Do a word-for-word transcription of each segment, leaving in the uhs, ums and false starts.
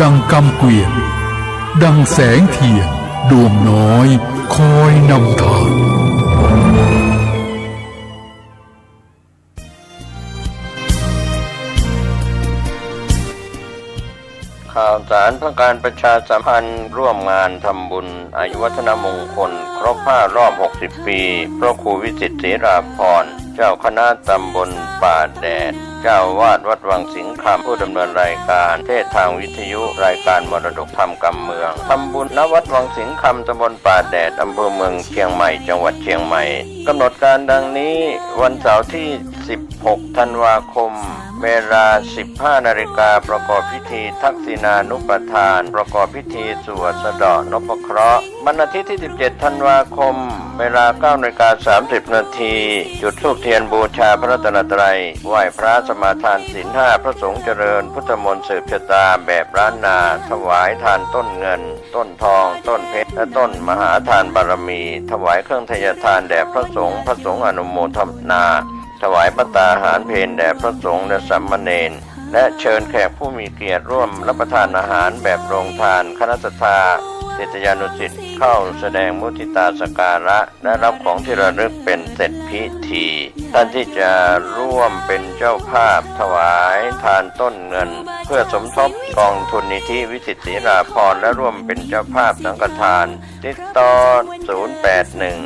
ดังกำเกวียน ดังแสงเทียนดวงน้อยคอยนำทาง ข่าวสารเพื่อการประชาสัมพันธ์ ร่วมงานทำบุญอายุวัฒนมงคลครบห้ารอบหกสิบปี พระครูวิสิทธิ์ ศรีราภรณ์ เจ้าคณะตำบลป่าแดด เจ้าอาวาสวัดวังสิงห์คำ ผู้ดำเนินรายการเทศน์ทางวิทยุ รายการมรดกธรรมกำเมือง ทำบุญ ณ วัดวังสิงห์คำ ตำบลป่าแดด อำเภอเมืองเชียงใหม่ จังหวัดเชียงใหม่ กำหนดการดังนี้ วันเสาร์ที่สิบหกธันวาคม เวลาสิบห้านาฬิกา ประกอบพิธีทักษิณานุปทาน ประกอบพิธีสวดสะเดาะนพเคราะห์ วันอาทิตย์ที่สิบเจ็ดธันวาคม เวลาเก้านาฬิกาสามสิบนาที จุดธูปเทียนบูชาพระรัตนตรัย ไหว้พระสมาทานศีลห้า พระสงฆ์เจริญพุทธมนต์สืบชะตาแบบล้านนา ถวายทานต้นเงิน ต้นทอง ต้นเพชร และต้นมหาทานบารมี ถวายเครื่องไทยทานแด่พระสงฆ์ พระสงฆ์อนุโมทนา ถวายภัตตาหารเพลแด่พระสงฆ์และสามเณร และเชิญแขกผู้มีเกียรติร่วมรับประทานอาหารแบบโรงทาน คณะศรัทธาศิษยานุศิษย์เข้าแสดงมุทิตาสักการะ และรับของที่ระลึกเป็นเสร็จพิธี ท่านที่จะร่วมเป็นเจ้าภาพถวายทานต้นเงิน เพื่อสมทบกองทุนนิธิวิสิทธิ์ ศรีราภรณ์ และร่วมเป็นเจ้าภาพสังฆทาน ติดต่อ ศูนย์แปดหนึ่ง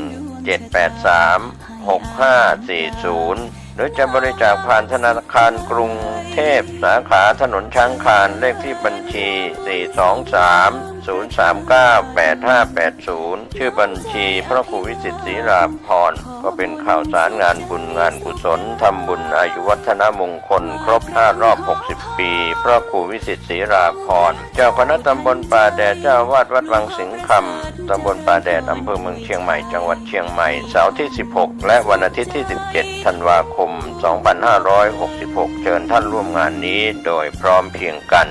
เจ็ดแปดสาม หกห้าสี่ศูนย์ หรือจะบริจาคผ่านธนาคารกรุงเทพ สาขาถนนช้างคาน เลขที่บัญชี สี่สองสาม ศูนย์สามเก้า แปดห้าแปดศูนย์ ชื่อบัญชีพระครูวิสิทธิ์ ศรีราภรณ์ ก็เป็นข่าวสารงานบุญงานกุศล ทำบุญอายุวัฒนมงคลครบห้ารอบหกสิบปี พระครูวิสิทธิ์ ศรีราภรณ์ เจ้าคณะตำบลป่าแดด เจ้าอาวาสวัดวังสิงห์คำ ตำบลป่าแดด อำเภอเมืองเชียงใหม่ จังหวัดเชียงใหม่ เสาร์ที่สิบหก และวันอาทิตย์ที่สิบเจ็ดธันวาคม สองพันห้าร้อยหกสิบหก เชิญท่านร่วมงานนี้โดยพร้อมเพรียงกัน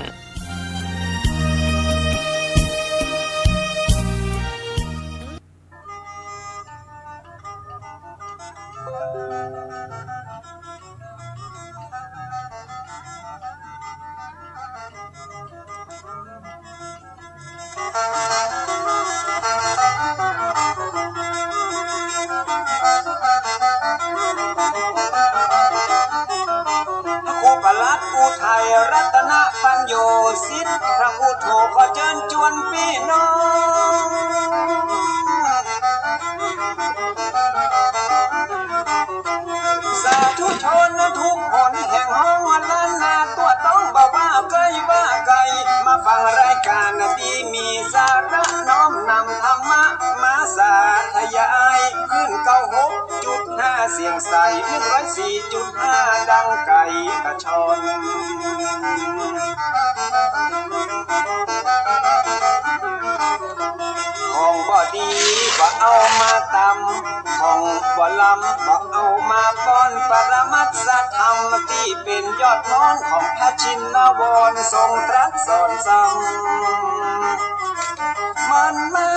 พระครูปลัดอุทัยรัตนปัญโญสิทธิ์ พระพุทโธขอเจิญจวนปี้น้อง สาธุชนทุกคนแห่งห้องล้านนา ตั๋วต้องบ่ว่าใก้ว่าไก๋ มาฟังรายก๋านดีมีสาระ น้อมนำธรรมะมาสาธยาย คลื่นเก้าหกจุดห้าเสียงใส หนึ่งร้อยสี่จุดห้า ดังไก๋กระชอน ของบ่ดีบ่เอามาตำ ของบ่ล้ำบ่เอามาป้อน ปรมัตถธรรมตี้เป๋นยอดมอนของพระชินวร ทรงตรัสสอนซ้ำ มันมา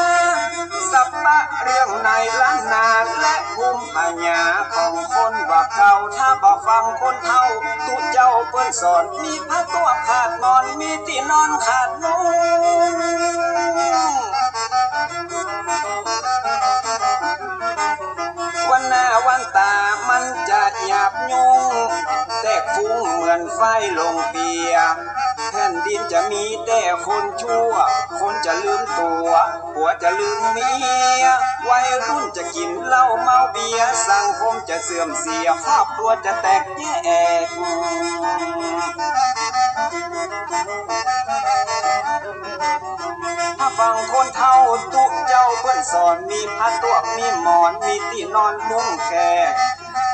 สัปปะเรื่องในล้านนาและภูมิปัญญาของคนบ่าเก่า ถ้าบ่ฟังคนเฒ่า ตุ๊เจ้าเปิ้นสอน มีผ้าตั้วขาดหมอน มีตี้นอนขาดมุ้ง วันหน้าวันต๋ามันจะหยาบยุ้ง แตกฟุ้งเหมือนไฟลงเปีย แผ่นดินจะมีแต่คนชั่ว คนจะลืมตั๋ว ผัวจะลืมเมีย วัยรุ่นจะกิ๋นเหล้าเมาเบียร์ สังคมจะเสื่อมเสีย ครอบครัวจะแตกแยก ถ้าฟังคนเฒ่าตุ๊เจ้าเปิ้นสอน มีผ้าตั้วมีหมอน มีตี้นอนมุ้งแขก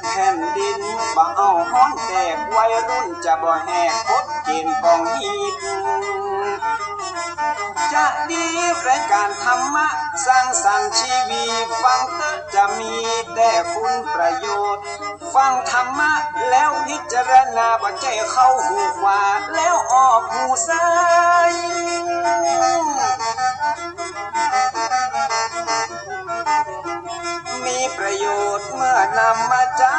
แผ่นดินบ่เอาฮ้อนแตก วัยรุ่นจะบ่แหกกฎเก๋ณฑ์ของฮีต จะดีรายก๋านธรรมะสร้างสรรค์ชีวี ฟังเต๊อะจะมีแต่คุณประโยชน์ ฟังธรรมะแล้วพิจารณา บ่ใจ้เข้าหูขวาแล้วออกหูซ้าย มีประโยชน์เมื่อนำมาใจ๊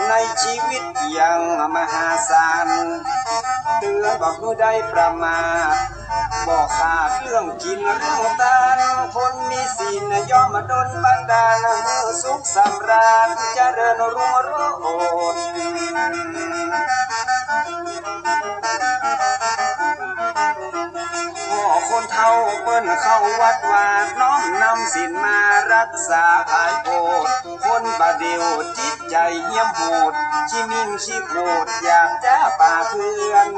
ในชีวิตอย่างมหาศาล เตือนบ่หื้อได้ประมาท กิ๋นเรื่องตาน คนมีศีลย่อมดลบันดาลหื้อสุขสำราญเจริญรุ่งโรจน์ พ่อคนเฒ่าเปิ้นเข้าวัดวา น้อมนำศีลมารักษาผายโผด คนบ่าเดี่ยวจิตใจ๋เหี้ยมโหด ขี้มิ่งขี้โขดอยากจะปาเปื้อน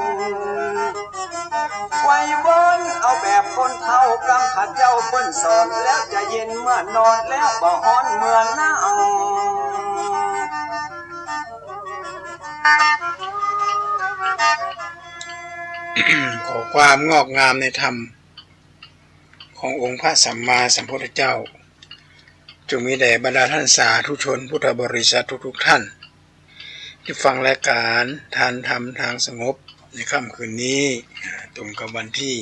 ไหว้วอนเอาแบบคนเฒ่า กำพร้าเจ้าเปิ้นสอน แล้วจะเย็นเมื่อนอน แล้วบ่ฮ้อนเมื่อหนาว ขอความงอกงามในธรรมขององค์พระสัมมาสัมพุทธเจ้า จงมีแด่บรรดาท่านสาธุชนพุทธบริษัททุกๆ ท่าน ที่ฟังรายการทานธรรมทางสงบในค่ำคืนนี้ อ่า ตรงกับวันที่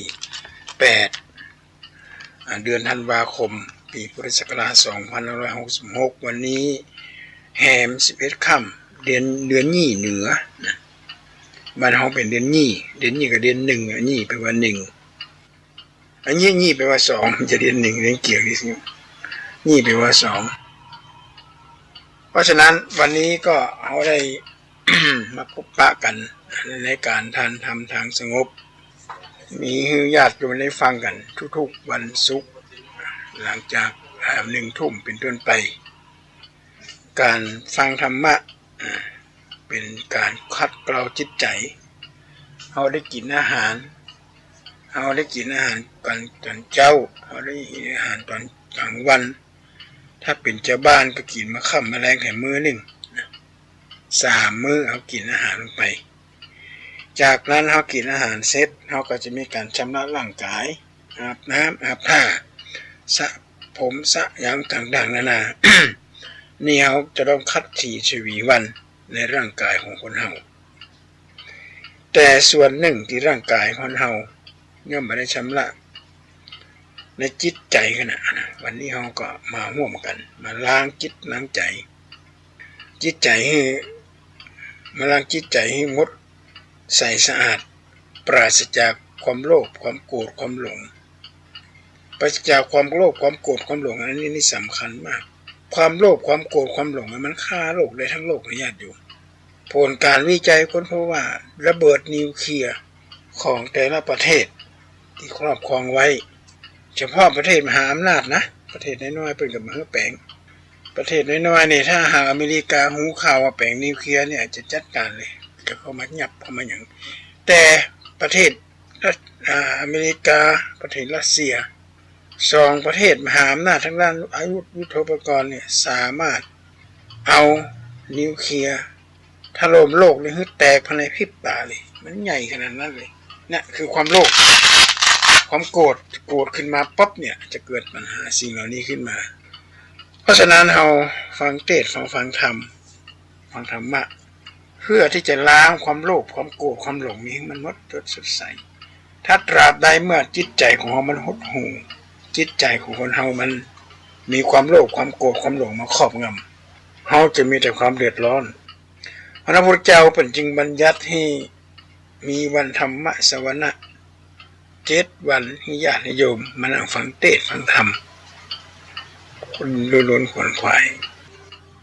แปด อ่า เดือนธันวาคม ปีพุทธศักราช สองพันห้าร้อยหกสิบหก วันนี้แหม สิบเอ็ด ค่ำ เดือน เดือนยี่เหนือนะ บ้านเฮาเป๋นเดือนยี่ เดือนยี่กับเดือนหนึ่ง อ่ะ ยี่แปลว่าหนึ่ง อันนี้ ยี่แปลว่าสอง จะเรียนหนึ่ง เรียนเกี่ยวนี่สิ ยี่แปลว่าสอง เพราะฉะนั้นวันนี้ก็เฮาได้ มาพบปะกั๋นในรายการทานธรรมทางสงบ มีหื้อญาติโยมได้ฟังกั๋นทุกๆ วันศุกร์ หลังจาก อ่า หนึ่งทุ่มเป๋นต้นไป ก๋านฟังธรรมะ อ่า เป๋นก๋านขัดเกลาจิตใจ๋ เฮาได้กิ๋นอาหาร เฮาได้กิ๋นอาหารต๋อน ต๋อนเจ๊า เฮาได้กิ๋นอาหารต๋อนก๋างวัน ถ้าเป๋นจาวบ้านก็กิ๋นมาค่ำมาแลงแหมมื้อนึ่ง สามมื้อเฮากิ๋นอาหารลงไป จากนั้นเฮากิ๋นอาหารเสร็จ เฮาก็จะมีก๋านชำระร่างก๋าย อาบน้ำอาบผ้า สระผมสระหยังต่างๆ นานา นี่เฮาจะต้องขัดสีชวีวันในร่างก๋ายของคนเฮา แต่ส่วนนึ่งตี้ร่างก๋ายคนเฮายังบ่ได้ชำระ ในจิตใจ๋กั๋นนะ วันนี้เฮาก็มาฮ่วมกั๋น มาล้างจิตล้างใจ๋ จิตใจ๋หื้อ มาล้างจิตใจ๋หื้อหมดใสสะอาด ปราศจากความโลภ ความโกรธ ความหลง ปราศจากความโลภ ความโกรธ ความหลง อันนี้นี่สำคัญมาก ความโลภ ความโกรธ ความหลง มันฆ่าโลกได้ทั้งโลกนะญาติโยม ผลก๋านวิจัยค้นพบว่าระเบิดนิวเคลียร์ของแต่ละประเทศตี้ครอบครองไว้ เฉพาะประเทศมหาอำนาจนะ ประเทศน้อยๆ เปิ้นก็บ่หื้อแป๋ง ประเทศน้อยๆ นี่ ถ้าหากอเมริกาฮู้ข่าวว่าแป๋งนิวเคลียร์เนี่ย จะจัดก๋านเลย จะเข้ามายับเข้ามาหยัง แต่ประเทศรัส- อ่า อเมริกา ประเทศรัสเซีย สองประเทศมหาอำนาจทางด้านอาวุธยุทโธปกรณ์เนี่ย สามารถเอานิวเคลียร์ถล่มโลกนี่หื้อแตกภายในพริบต๋าเลย มันใหญ่ขนาดนั้นเลย เนี่ยคือความโลภ ความโกรธ โกรธขึ้นมาปั๊บเนี่ย จะเกิดปัญหาสิ่งเหล่านี้ขึ้นมา เพราะฉะนั้นเฮาฟังเทศน์ ฟัง ฟังธรรม ฟังธรรมะ เพื่อที่จะล้างความโลภ ความโกรธ ความหลงนี้ให้มันหมดจดสดใส ถ้าตราบใดเมื่อจิตใจ๋ของเฮามันหดหู่ จิตใจ๋ของคนเฮามันมีความโลภ ความโกรธ ความหลงมาครอบงำ เฮาจะมีแต่ความเดือดร้อน พระพุทธเจ้าเปิ้นจึงบัญญัติให้มีวันธรรมสวนะ เจ็ดวัน ให้ญาติโยมมานั่งฟังเทศน์ฟังธรรม คนล้นๆ ขวนขวาย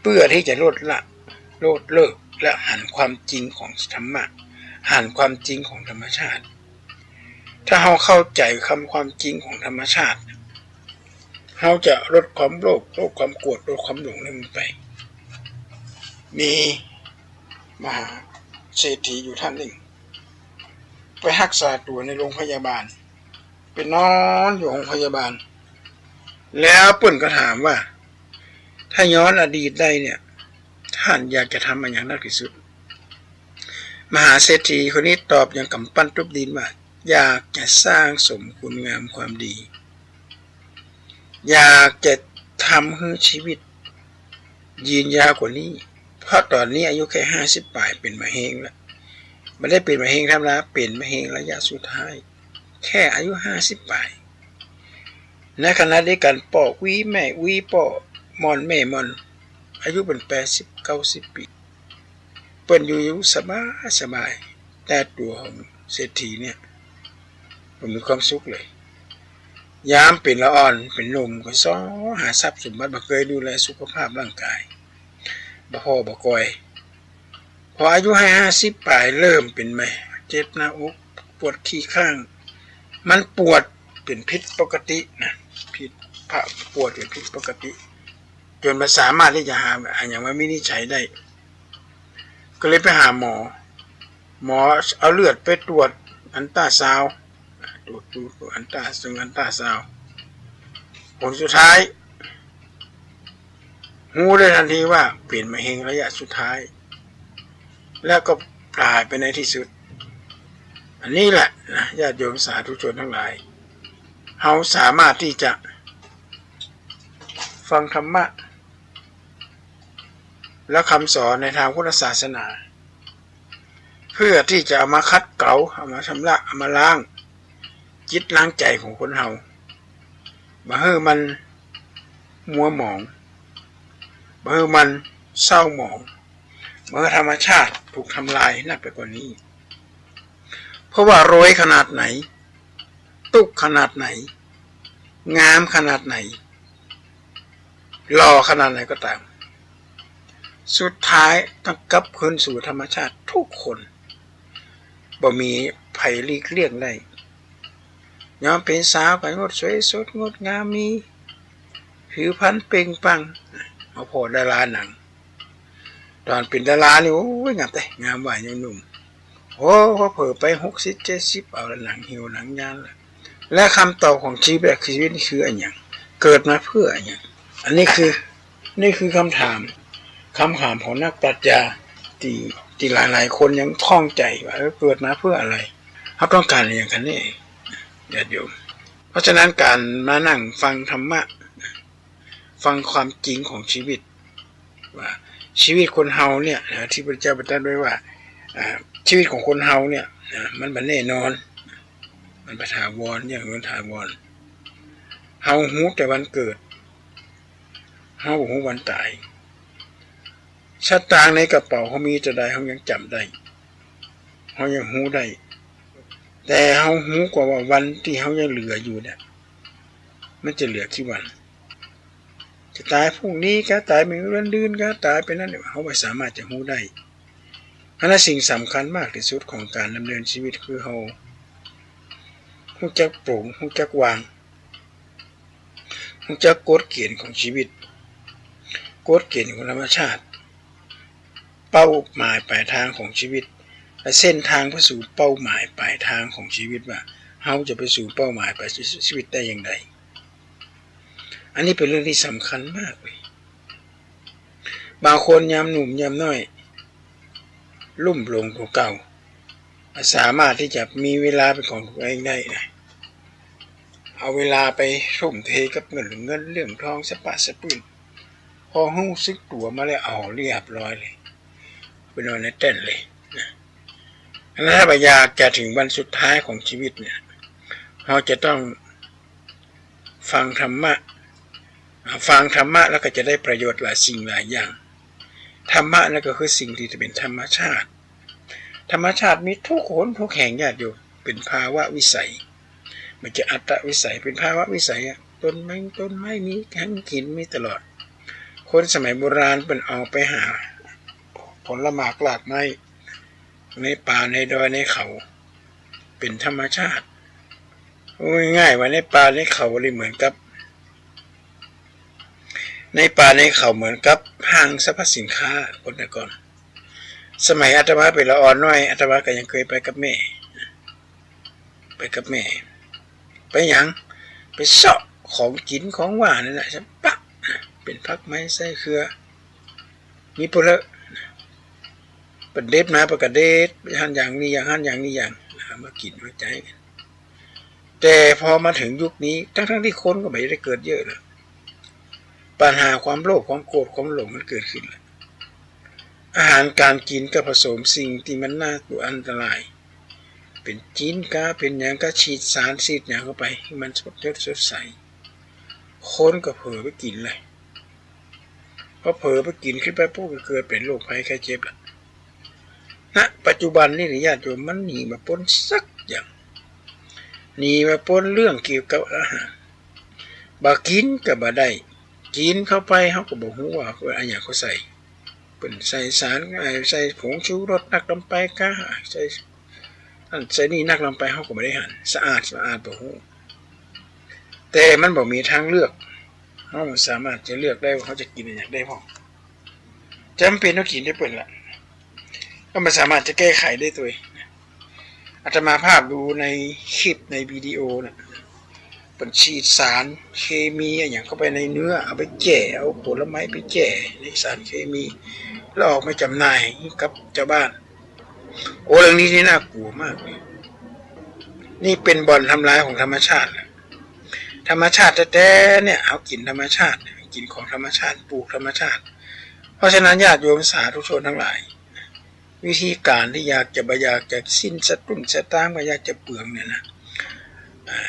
เพื่อที่จะลดละ ลดเลิก และหันความจริงของธรรมะ หันความจริงของธรรมชาติ ถ้าเฮาเข้าใจ๋คำความจริงของธรรมชาติ เฮาจะลดความโลภ ลดความโกรธ ลดความหลงนั้นลงไป มีมหาเศรษฐีอยู่ท่านนึ่ง ไปฮักษาตั๋วในโรงพยาบาล ไปนอนอยู่โรงพยาบาล แล้วเปิ้นก็ถามว่า ถ้าย้อนอดีตได้เนี่ย ต้านอยากจะทำอะหยังนักตี้สุด มหาเศรษฐีคนนี้ตอบอย่างก๋ำปั้นตุ๊บดินว่า อยากจะสร้างสมคุณงามความดี อยากจะทำหื้อชีวิตยืนยาวกว่านี้ เพราะต๋อนนี้อายุแค่ห้าสิบป๋าย เป๋นมะเร็งละ บ่ได้เป๋นมะเร็งธรรมดา เป๋นมะเร็งระยะสุดท้าย แค่อายุห้าสิบป๋าย ในขณะเดียวกั๋นป้ออุ๊ยแม่อุ๊ย ป้อม่อนแม่ม่อน อายุเปิ้นแปดสิบ เก้าสิบปี๋ เปิ้นอยู่ อยู่สบายสบาย แต่ตั๋วของเศรษฐีเนี่ย เปิ้นมีความสุขเลย ยามเป๋นละอ่อนเป๋นหนุ่มก็ซอหาทรัพย์สมบัติ บ่เกยดูแลสุขภาพร่างกาย บ่ผ่อบ่ก่อย พออายุห้าสิบป๋ายเริ่มเป๋นใหม่ เจ็บหน้าอก ปวดขี้ข้าง มันปวดเป๋นผิดปกตินะ ผิด ปวดเป๋นผิดปกติ จ๋นบ่สามารถตี้จะหาอะหยังมาวินิจฉัยได้ ก็เลยไปหาหมอ หมอเอาเลือดไปตรวจอัลตราซาวด์ ตรวจดูอัลตรา เซิงอัลตราซาวด์ ผลสุดท้าย ฮู้ได้ทันทีว่าเป๋นมะเร็งระยะสุดท้าย แล้วก็ต๋ายไปในตี้สุด อันนี้แหละนะ ญาติโยมสาธุชนตังหลาย เฮาสามารถตี้จะฟังธรรมะ และกำสอนในตางพุทธศาสนา เปื้อตี้จะเอามาขัดเกลา เอามาชำระ เอามาล้างจิตล้างใจ๋ของคนเฮา บ่หื้อมันมัวหมอง บ่หื้อมันเศร้าหมอง บ่หื้อธรรมชาติถูกทำลายนักไปกว่านี้ เพราะว่ารวยขนาดไหน ตุ๊กขนาดไหน งามขนาดไหน หล่อขนาดไหนก็ต๋าม สุดท้ายต้องกลับคืนสู่ธรรมชาติทุกคน บ่มีใผหลีกเลี่ยงได้ ยามเป๋นสาวก็งดสวยสดงดงาม มีผิวพรรณเปล่งปลั่ง มาผ่อดาราหนัง ต๋อนเป๋นดารานี่ โอ้ย งามแต๊ งามว่ายังหนุ่ม โอ้ พอเผลอไปหกสิบเจ็ดสิบ เอาละ หนังเหี่ยวหนังยาลละ และกำตอบของชีวิต ชีวิตนี่คืออะหยัง เกิดมาเปื้ออะหยัง อันนี้คือ นี่คือกำถาม กำถามของนักปรัชญาตี้ ตี้หลายๆ คนยังข้องใจ๋ว่า เออ เกิดมาเปื้ออะไร เฮาต้องก๋านอะหยังกั๋นแน่ ญาติโยม เพราะฉะนั้นก๋านมานั่งฟังธรรมะ ฟังความจริงของชีวิต ว่าชีวิตคนเฮาเนี่ยนะ ตี้พระพุทธเจ้าตรัสไว้ว่า อ่า ชีวิตของคนเฮาเนี่ยนะ มันบ่แน่นอน มันบ่ถาวร อย่างอื่นถาวร เฮาฮู้แต่วันเกิด เฮาบ่ฮู้วันต๋าย สตางค์ในกระเป๋าเฮามีเต้าใด เฮายังจ๋ำได้ เฮายังฮู้ได้ แต่เฮาฮู้กว่าว่าวันตี้เฮายังเหลืออยู่เนี่ย มันจะเหลือกี่วัน จะต๋ายพรุ่งนี้กา ต๋ายมื้ออื่นกา ต๋ายไปนั้นเนี่ย เฮาบ่สามารถจะฮู้ได้ อันนั้นสิ่งสำคัญมากตี้สุดของก๋านดำเนินชีวิตคือเฮาฮู้จักปลง ฮู้จักวาง ฮู้จักกฎเกณฑ์ของชีวิต กฎเกณฑ์ของธรรมชาติ เป้าหมายปลายตางของชีวิต และเส้นตางไปสู่เป้าหมายปลายตางของชีวิตว่า เฮาจะไปสู่เป้าหมายปลายชีวิตได้อย่างใด อันนี้เป๋นเรื่องตี้สำคัญมากเลย บางคนยามหนุ่มยามน้อย ลุ่มหลงกว่าเก่า สามารถตี้จะมีเวลาเป๋นของตนเองได้นะ เอาเวลาไปทุ่มเทกับเรื่องเงินเรื่องทองสะปะสะปื้น พอฮู้สึกตั๋วมาแล้ว เอาเรียบร้อยเลย ไปนอนในเต็นท์เลยนะ อันนั้นถ้าบ่อยากจะถึงวันสุดท้ายของชีวิตเนี่ย เฮาจะต้องฟังธรรมะ ฟังธรรมะแล้วก็จะได้ประโยชน์หลายสิ่งหลายอย่าง ธรรมะนั่นก็คือสิ่งตี้จะเป๋นธรรมชาติ ธรรมชาติมีทุกหนทุกแห่ง ญาติโยม เป๋นภาวะวิสัย บ่ใจ้อัตตวิสัย เป๋นภาวะวิสัยอะ ต้นไม้ ต้นไม้มี หากิ๋นมีตลอด คนสมัยโบราณเปิ้นออกไปหาผลหมากรากไม้ ในป่าในดอยในเขา เป๋นธรรมชาติ เอาง่ายๆ ว่าในป่าในเขานี่เหมือนกับ ในป่าในเขาเหมือนกับห้างสรรพสินค้า คนแต่ก่อน สมัยอาตมาเป๋นละอ่อนน้อย อาตมาก็ยังเกยไปกับแม่ ไปกับแม่ ไปหยัง ไปเซาะของกิ๋นของหว่านนั่นแหละ ปะ เป๋นผักไม้ไส้เคือ มีเป๋นละ เปิ้นเด็ดมาเปิ้นก็เด็ด หันอย่างนี้อย่าง หันอย่างนี้อย่าง เอามากิ๋นมาใจ๊กั๋น แต่พอมาถึงยุคนี้ ทั้งๆ ตี้คนก็บ่ได้เกิดเยอะแล้ว ปัญหาความโลภ ความโกรธ ความหลงมันเกิดขึ้นแล้ว อาหารก๋านกิ๋นก็ผสมสิ่งตี้มันน่ากลัวอันตราย เป๋นจีนกา เป๋นหยังกา ฉีดสารฉีดหยังเข้าไป หื้อมันสด สดใส คนก็เผลอไปกิ๋นเลย พอเผลอไปกิ๋นขึ้นไปปุ๊บ ก็เกิดเป๋นโรคภัยไข้เจ็บละ ณ ปัจจุบันนี้นะญาติโยม มันหนีบ่ป๊นสักอย่าง หนีบ่ป๊นเรื่องเกี่ยวกับอาหาร บ่กิ๋นก็บ่ได้ กิ๋นเข้าไปเฮาก็บ่ฮู้ว่าเปิ้นอะหยังเขาใส่ เปิ้นใส่สาร เอ่อ ใส่ผงชูรสนักลำไปกา ใส่อั้นใส่นี่นักลำไป เฮาก็บ่ได้หัน สะอาดบ่สะอาดบ่ฮู้ แต่มันบ่มีทางเลือก เฮาบ่สามารถจะเลือกได้ว่าเฮาจะกิ๋นอะหยังได้พ่อง จ๋ำเป๋นต้องกิ๋นตวยเปิ้นละ ก็บ่สามารถจะแก้ไขได้ตวย อาตมาภาพดูในคลิปในวิดีโอน่ะ เปิ้นฉีดสารเคมีอะหยังเข้าไปในเนื้อ เอาไปแจ้ เอาผลไม้ไปแจ้ในสารเคมี แล้วออกมาจ๋ำหน่ายให้กับจาวบ้าน โอ้ เรื่องนี้นี่น่ากลัวมากเลย นี่เป๋นบ่อนทำลายของธรรมชาติแหละ ธรรมชาติแต๊ๆ เนี่ย เฮากิ๋นธรรมชาติ กิ๋นของธรรมชาติ ปลูกธรรมชาติ เพราะฉะนั้นญาติโยมสาธุชนทั้งหลาย วิธีก๋านตี้อยากจะ บ่อยากจะสิ้นสตุ้งสตางค์ บ่อยากจะเปลืองเนี่ยนะ อ่า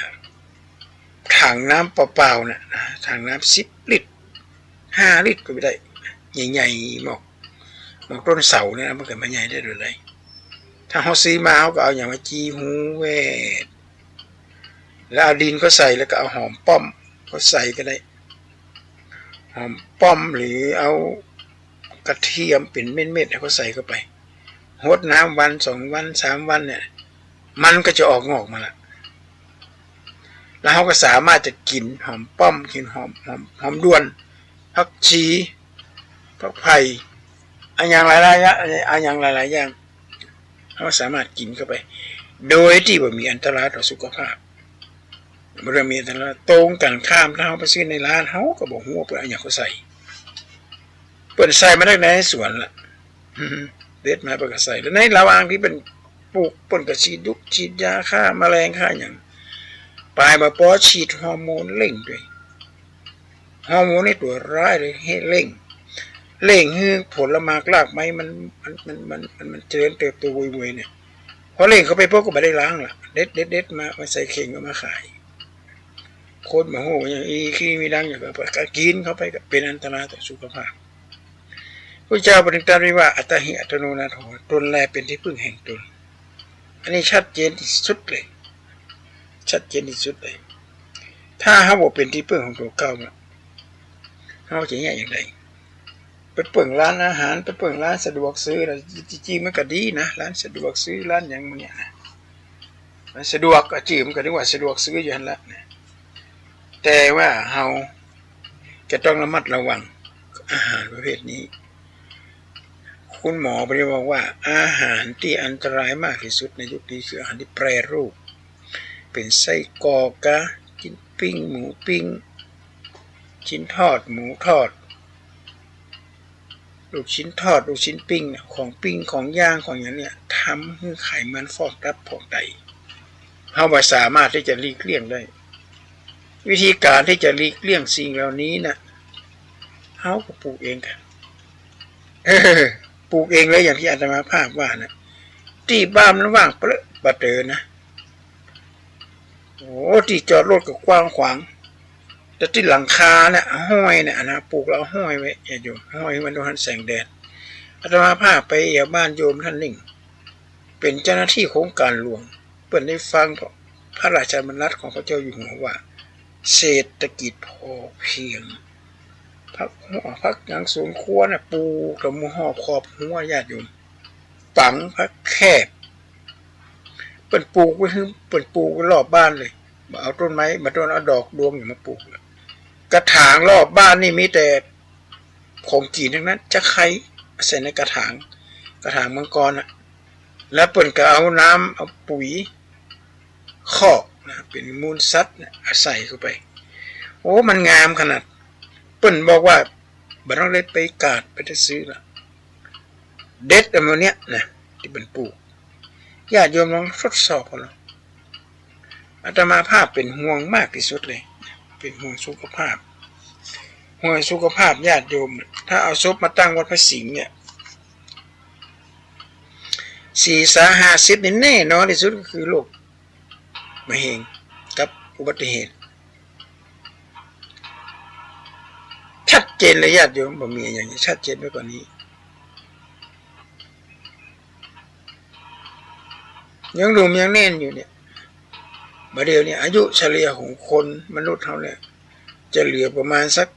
ถังน้ำเปล่าๆ เนี่ยนะ ถังน้ำสิบลิตร ห้าลิตรก็บ่ได้ ใหญ่ๆ หมอก หมอกต้นเสาเนี่ยนะ มันก็บ่ใหญ่ได้โดยใด ถ้าเฮาซื้อมา เฮาก็เอาอะหยังมาจี่หูแวด แล้วเอาดินเข้าใส่ แล้วก็เอาหอมป้อมเข้าใส่ก็ได้ หอมป้อมหรือเอากระเทียมเป๋นเม็ดๆ ให้เขาใส่เข้าไป ฮดน้ำวันสองวันสามวันเนี่ย มันก็จะออกงอกมาละ แล้วเฮาก็สามารถจะกิ๋นหอมป้อม กิ๋นหอม หอม หอมด่วน ผักชี ผักไผ่ อะหยังหลายๆ อย่าง อะหยังหลายๆ อย่าง เฮาสามารถกิ๋นเข้าไป โดยตี้บ่มีอันตรายต่อสุขภาพ บ่ได้มีอันตราย ตรงกันข้าม ถ้าเฮาไปซื้อในร้าน เฮาก็บ่ฮู้ว่าเปิ้นอะหยังเขาใส่ เปิ้นใส่มาจากในสวนละ เด็ดมาเปิ้นก็ใส่ แล้วในระหว่างตี้เปิ้นปลูก เปิ้นก็ฉีดยุง ฉีดยาฆ่าแมลงฆ่าหยัง ปายบ่ปอ ฉีดฮอร์โมนเร่งตวย ฮอร์โมนนี่ตั๋วร้ายเลย หื้อเร่ง เร่งหื้อผลหมากรากไม้มัน มัน มัน มัน มัน มันเจริญเติบโตโวยๆ เนี่ย พอเร่งเข้าไปปุ๊บก็บ่ได้ล้างละ เด็ด เด็ด เด็ดมา มาใส่เข่งก็มาขาย คนบ่ฮู้หยัง อีขี้มีดังหยังก็ไปกิ๋นเข้าไป ก็เป๋นอันตรายต่อสุขภาพ พระเจ้าเปิ้นตรัสไว้ว่า อัตตาหิ อัตตโน นาโถ ตนแลเป๋นตี้เปิ้งแห่งตน อันนี้ชัดเจนตี้สุดเลย ชัดเจนตี้สุดเลย ถ้าเฮาบ่เป๋นตี้เปิ้งของตั๋วเก่าละ เฮาจะเยียะอย่างใด ไปเปิ้งร้านอาหาร ไปเปิ้งร้านสะดวกซื้อนะ จริงๆ มันก็ดีนะ ร้านสะดวกซื้อ ร้านหยังเนี่ยนะ มันสะดวก ก็จื้อมันก็นึกว่าสะดวกซื้ออยู่หั้นละนะ แต่ว่าเฮาจะต้องระมัดระวังอาหารประเภทนี้ คุณหมอเปิ้นบอกว่าอาหารตี้อันตรายมากตี้สุดในยุคนี้คืออาหารตี้แปรรูป เป๋นไส้กรอกกา จิ๊นปิ้ง หมูปิ้ง จิ๊นทอด หมูทอด ลูกชิ้นทอด ลูกชิ้นปิ้งเนี่ย ของปิ้ง ของย่าง ของหยังเนี่ย ทำหื้อไขมันฟอกตับฟอกไต เฮาบ่สามารถตี้จะหลีกเลี่ยงได้ วิธีก๋านตี้จะหลีกเลี่ยงสิ่งเหล่านี้น่ะ เฮาก็ปลูกเองกั๋น เออ ปลูกเองเลย อย่างตี้อาตมาภาพว่าน่ะ ตี้บ้านมันว่างเปลอะปะเต๋อนะ โอ้ ตี้จอดรถก็กว้างขวาง แต่ตี้หลังคาเนี่ย ห้อยเนี่ยนะ ปลูกแล้วห้อยไว้ ญาติโยม ห้อยไว้ มันบ่หันแสงแดด อาตมาภาพไปเยี่ยมบ้านโยมต้านนึ่ง เป๋นเจ้าหน้าตี้โครงก๋านหลวง เปิ้นได้ฟังพระราชดำรัสของพระเจ้าอยู่หัวว่า เศรษฐกิจพอเพียง ผักหัว ผักหยังสวนครัวน่ะ ปลูกตะมุงฮอบขอบฮั้ว ญาติโยม ฝังผักแคบ เปิ้นปลูกไว้หื้อ เปิ้นปลูกไว้รอบบ้านเลย บ่เอาต้นไม้ บ่ต้องเอาดอกดวงหยังมาปลูกละ กระถางรอบบ้านนี่มีแต่ของกิ๋นตังนั้น จะใค่ใส่ในกระถาง กระถางมังกรน่ะ แล้วเปิ้นก็เอาน้ำ เอาปุ๋ยคอกนะ เป๋นมูลสัตว์น่ะ เอาใส่เข้าไป โอ้ มันงามขนาด เปิ้นบอกว่า บ่ต้องได้ไปกาด ไปได้ซื้อละ เด็ดเอามาเนี่ยนะ ตี้เปิ้นปลูก ญาติโยมลองทดสอบเอาละ อาตมาภาพเป๋นห่วงมากตี้สุดเลย เป๋นห่วงสุขภาพ ห่วงสุขภาพญาติโยม ถ้าเอาศพมาตั้งวัดพระสิงห์เนี่ย สี่สาห้าสิบนี่แน่นอนตี้สุดก็คือโรคมะเร็งกับอุบัติเหตุ ชัดเจนเลยญาติโยม บ่มีอะหยังจะชัดเจนไปกว่านี้ ยังหนุ่มยังแน่นอยู่เนี่ย บ่าเดี่ยวนี้อายุเฉลี่ยของคนมนุษย์เฮาเนี่ย จะเหลือประมาณสัก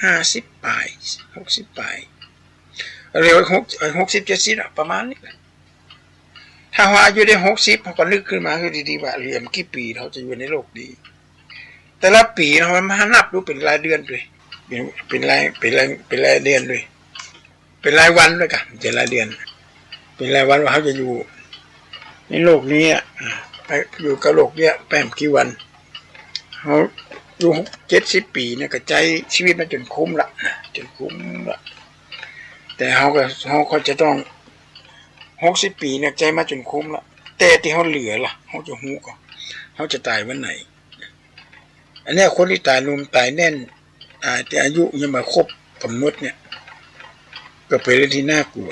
ห้าสิบป๋าย หกสิบป๋าย เหลือหก หกสิบ เจ็ดสิบอะ ประมาณนี้แหละ ถ้าเฮาอายุได้หกสิบ เฮาก็นึกขึ้นมาหื้อดีๆ ว่าเหลือบ่กี่ปี๋เฮาจะอยู่ในโลกนี้ แต่ละปี๋เฮามานับดูเป๋นรายเดือนตวย เป๋น เป๋นราย เป๋นราย เป๋นรายเดือนตวย เป๋นรายวันตวยก่ะ บ่ใจ้รายเดือน เป๋นรายวันว่าเฮาจะอยู่ในโลกนี้อะ อ่า ไปอยู่กับโลกเนี้ยไปบ่กี่วัน เฮาอยู่เจ็ดสิบปี๋เนี่ยก็ใจ๊ชีวิตมาจ๋นคุ้มละนะ จ๋นคุ้มละ แต่เฮาก็ เฮาก็จะต้อง หกสิบปี๋เนี่ยใจ๊มาจ๋นคุ้มละ แต่ตี้เฮาเหลือล่ะ เฮาจะฮู้ก่อ เฮาจะต๋ายวันไหน อันเนี้ยคนตี้ต๋ายหนุ่มต๋ายแน่น อ่า ตี้อายุยังบ่ครบก๋ำหนดเนี่ย ก็เป๋นเรื่องตี้น่ากลัว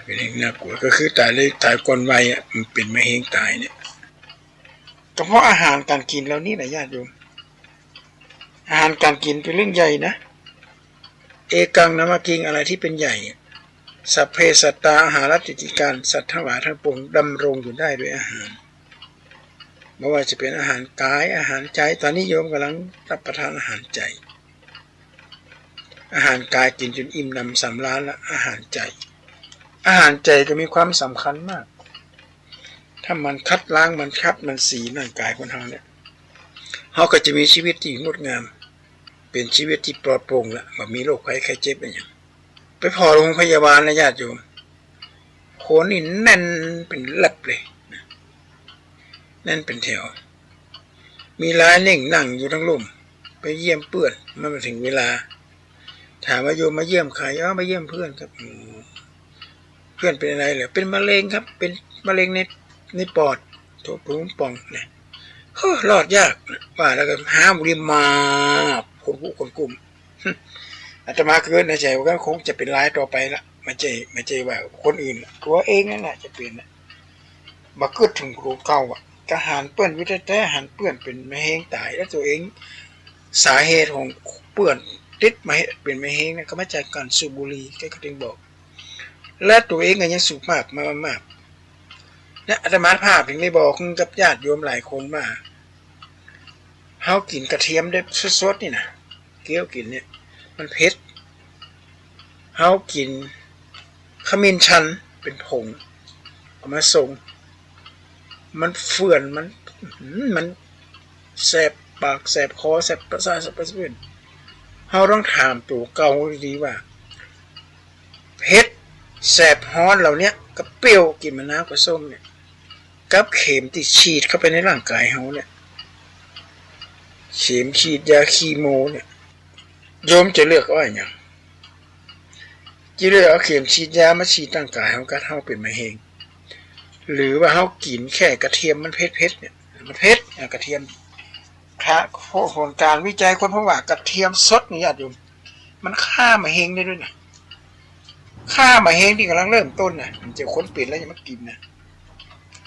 เป๋นเรื่องตี้น่ากลัว ก็คือต๋ายเลย ต๋ายก่อนวัยอะ มันเป๋นมะเร็งต๋ายเนี่ย ก็เพราะอาหารก๋านกิ๋นเหล่านี้แหละญาติโยม อาหารก๋านกิ๋นเป๋นเรื่องใหญ่นะ เอกัง นมะกิง อะไรตี้เป๋นใหญ่ สัพเพ สัตตา อาหารัตถิติการ สัตว์ทั้งหลายทั้งปวงดำรงอยู่ได้ด้วยอาหาร บ่ว่าจะเป๋นอาหารก๋าย อาหารใจ๋ ต๋อนนี้โยมก่ำลังรับประทานอาหารใจ๋ อาหารก๋ายกิ๋นจ๋นอิ่มหนำสำราญละ อาหารใจ๋ อาหารใจ๋ก็มีความสำคัญมาก ถ้ามันขัดล้าง มันขัด มันสีร่างก๋ายคนเฮาเนี่ย เฮาก็จะมีชีวิตตี้งดงาม เป๋นชีวิตตี้ปลอดโปร่งละ บ่มีโรคภัยไข้เจ็บอะหยัง ไปผ่อโฮงพยาบาลนะญาติโยม คนนี่แน่นเป๋นแล็บเลยนะ แน่นเป๋นแถว มีหลายเล่งนั่งอยู่ตังลุ่ม ไปเยี่ยมเปื้อน มันบ่เถิงเวลา ถามว่าโยมมาเยี่ยมใคร อ๋อ มาเยี่ยมเปื้อนครับ อืม เปื้อนเป๋นอะไรเหรอ เป๋นมะเร็งครับ เป๋นมะเร็งใน ในปอด โถ โถงป่องนะ โอ้ รอดยาก ว่าแล้วก็หาบุหรี่มาบ คนกุคนกุม อาตมาก็นึกในใจ๋ว่าก็คงจะเป๋นรายต่อไปละ บ่ใจ้ บ่ใจ้ว่าคนอื่นละ ตั๋วเองนั่นแหละจะเป๋นละ บ่กึ๊ดเถิงตั๋วเก่าอะ ก็หันเปื้อนอยู่แต๊ๆ หันเปื้อนเป๋นมะเร็งต๋าย แล้วตั๋วเอง สาเหตุของเปื้อนติดมะเร็ง เป๋นมะเร็งเนี่ย ก็มาจากก๋านสูบบุหรี่ ก็ ก็เถิงบอก และตั๋วเองก็ยังสูบมากมามาก และอาตมาภาพเถิงได้บอกกับญาติโยมหลายคนว่า เฮากิ๋นกระเทียมได้สดๆ นี่นะ เคี้ยวกิ๋นเนี่ย มันเผ็ด เฮากิ๋นขมิ้นชันเป๋นผง เอามาส่ง มันเฟื่อน มัน อื้อหือ มันแสบปาก แสบคอ แสบประสาท แสบประสาท เฮาต้องถามตั๋วเก่าดีๆ ว่า เผ็ด แสบ ฮ้อนเหล่าเนี้ย กับเปรี้ยว กิ๋นมะนาวกับส้มเนี่ย กับเข็มตี้ฉีดเข้าไปในร่างก๋ายเฮาเนี่ย เข็มฉีดยาคีโมเนี่ย โยมจะเลือกเอาอะหยัง จะเลือกเอาเข็มฉีดยามาฉีดร่างก๋ายเฮา กัดเฮาเป๋นมะเร็ง หรือว่าเฮากิ๋นแค่กระเทียมมันเผ็ดๆ เนี่ย มันเผ็ด อ่ะ กระเทียม ถ้า ผลก๋านวิจัยค้นพบว่ากระเทียมสดนี่ญาติโยม มันฆ่ามะเร็งได้ด้วยนะ ฆ่ามะเร็งตี้ก่ำลังเริ่มต้นนะ บ่ใจ้คนเป๋นแล้วจะมากิ๋นนะ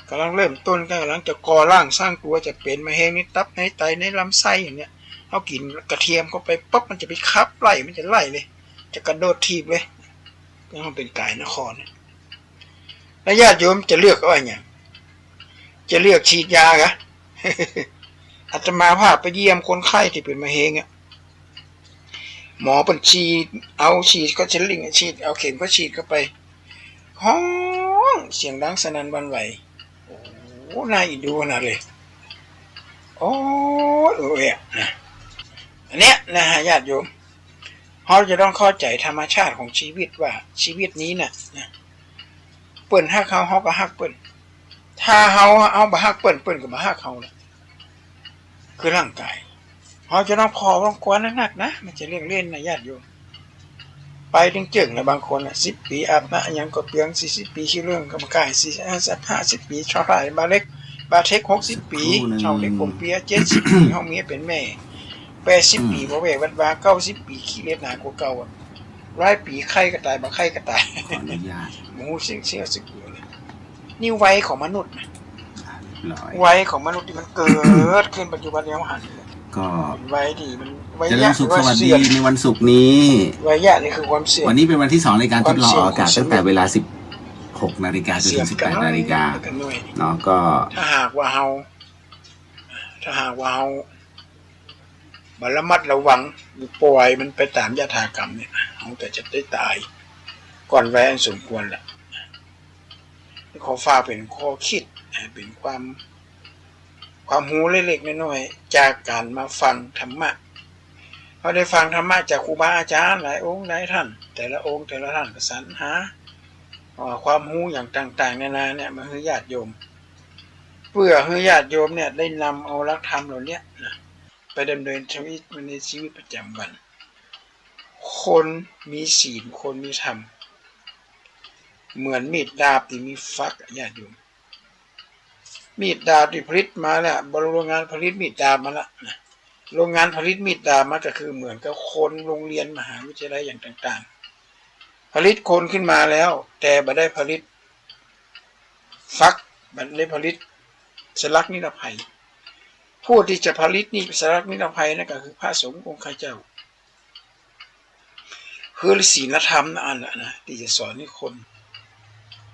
ก่ำลังเริ่มต้น ก่ำลังจะก่อร่างสร้างตั๋ว จะเป๋นมะเร็งในตับ ในไต ในลำไส้อย่างเนี้ย เฮากิ๋นกระเทียมเข้าไปปั๊บ มันจะไปขับไล่ มันจะไล่เลย จะกระโดดถีบเลย แล้วมันเป๋นก๋ายนครเนี่ย แล้วญาติโยมจะเลือกเอาอะหยัง จะเลือกฉีดยาก่ะ อาตมาภาพไปเยี่ยมคนไข้ตี้เป๋นมะเร็งอะ หมอเปิ้นฉีด เอาฉีดเข้าสลิงอะ ฉีด เอาเข็มเข้าฉีดเข้าไป ฮ้องเสียงดังสนั่นหวั่นไหว โอ้ น่าเอ็นดูขนาดเลย โอ้ย โอ้ยอะนะ อันเนี้ยนะฮะ ญาติโยม เฮาจะต้องเข้าใจ๋ธรรมชาติของชีวิตว่าชีวิตนี้น่ะนะ เปิ้นฮักเฮา เฮาก็ฮักเปิ้น ถ้าเฮา เฮาบ่ฮักเปิ้น เปิ้นก็บ่ฮักเฮานะ คือร่างก๋าย เฮาจะต้องผ่อต้องควนนักๆ นะ บ่ใจ้เรื่องเล่นนะญาติโยม ไปเจิ่งๆ นะ บางคนน่ะ สิบปี๋อาบน้ำหยังก็เปียง สี่สิบปี๋ขี้เลื่อนก็บ่คาย สี่สิบ ห้าสิบปี๋เฒ่าไพร่บ่าเหล็กบ่าเท็ก หกสิบปี๋ สักครู่หนึ่ง เฒ่าเหล็กปงเปีย เจ็ดสิบปี๋ ห้องเมียเป๋นแม่ แปดสิบปี๋ อืม บ่แว่วัดวา เก้าสิบปี๋ ขี้เกียจหนากว่าเก่าอะ ร้อยปี๋ ไข้ก็ต๋าย บ่ไข้ก็ต๋าย ขออนุญาต บ่ฮู้เสี้ยงเสี้ยงสักเดียวเลย นี่วัยของมนุษย์นะ อ่า เรียบร้อย วัยของมนุษย์ตี้มันเกิดขึ้นปัจจุบันนี้ เฮาหัน ก็ วัยตี้มัน วัยยะ เจริญสุข วัยเสี่ยง สวัสดีในวันศุกร์นี้ วัยยะนี่คือความเสี่ยง วันนี้เป็นวันที่สองในการทดลองออกอากาศ ความเสี่ยง ตั้งแต่เวลาสิบหกนาฬิกาจนถึงสิบแปดนาฬิกา เสี่ยงกันหน่อย เนาะ ก็ ถ้าหากว่าเฮา ถ้าหากว่าเฮา บ่ระมัดระวัง หรือป่อยมันไปต๋ามยถากรรมเนี่ย เฮาก็จะได้ต๋ายก่อนวัยอันสมควรแหละ ขอฝากเป๋นข้อคิด เป๋นความ ความฮู้เล็กๆ น้อยๆ จากก๋านมาฟังธรรมะ เฮาได้ฟังธรรมะจากครูบาอาจ๋ารย์หลายองค์หลายท่าน แต่ละองค์แต่ละท่านก็สรรหา เอ่อ ความฮู้อย่างต่างๆ นานาเนี่ย มาหื้อญาติโยม เปื้อหื้อญาติโยมเนี่ยได้นำเอาหลักธรรมเหล่าเนี้ยนะ ไปดำเนินชีวิตในชีวิตประจ๋ำวัน คนมีศีล คนมีธรรม เหมือนมีดดาบตี้มีฝักอะญาติโยม มีดดาบตี้ผลิตมาแล้ว บ่ โรงงานผลิตมีดดาบมาแล้วนะ โรงงานผลิตมีดดาบมาก็คือเหมือนกับคนโรงเรียนมหาวิทยาลัยอย่างต่างๆ ผลิตคนขึ้นมาแล้ว แต่บ่ได้ผลิตฝัก บ่ได้ผลิตสลักนิรภัย ผู้ตี้จะผลิตนี่สลักนิรภัยนั่นก็คือพระสงฆ์องค์ข้าเจ้า คือศีลธรรมนะ อันนั้นนะ ตี้จะสอนหื้อคน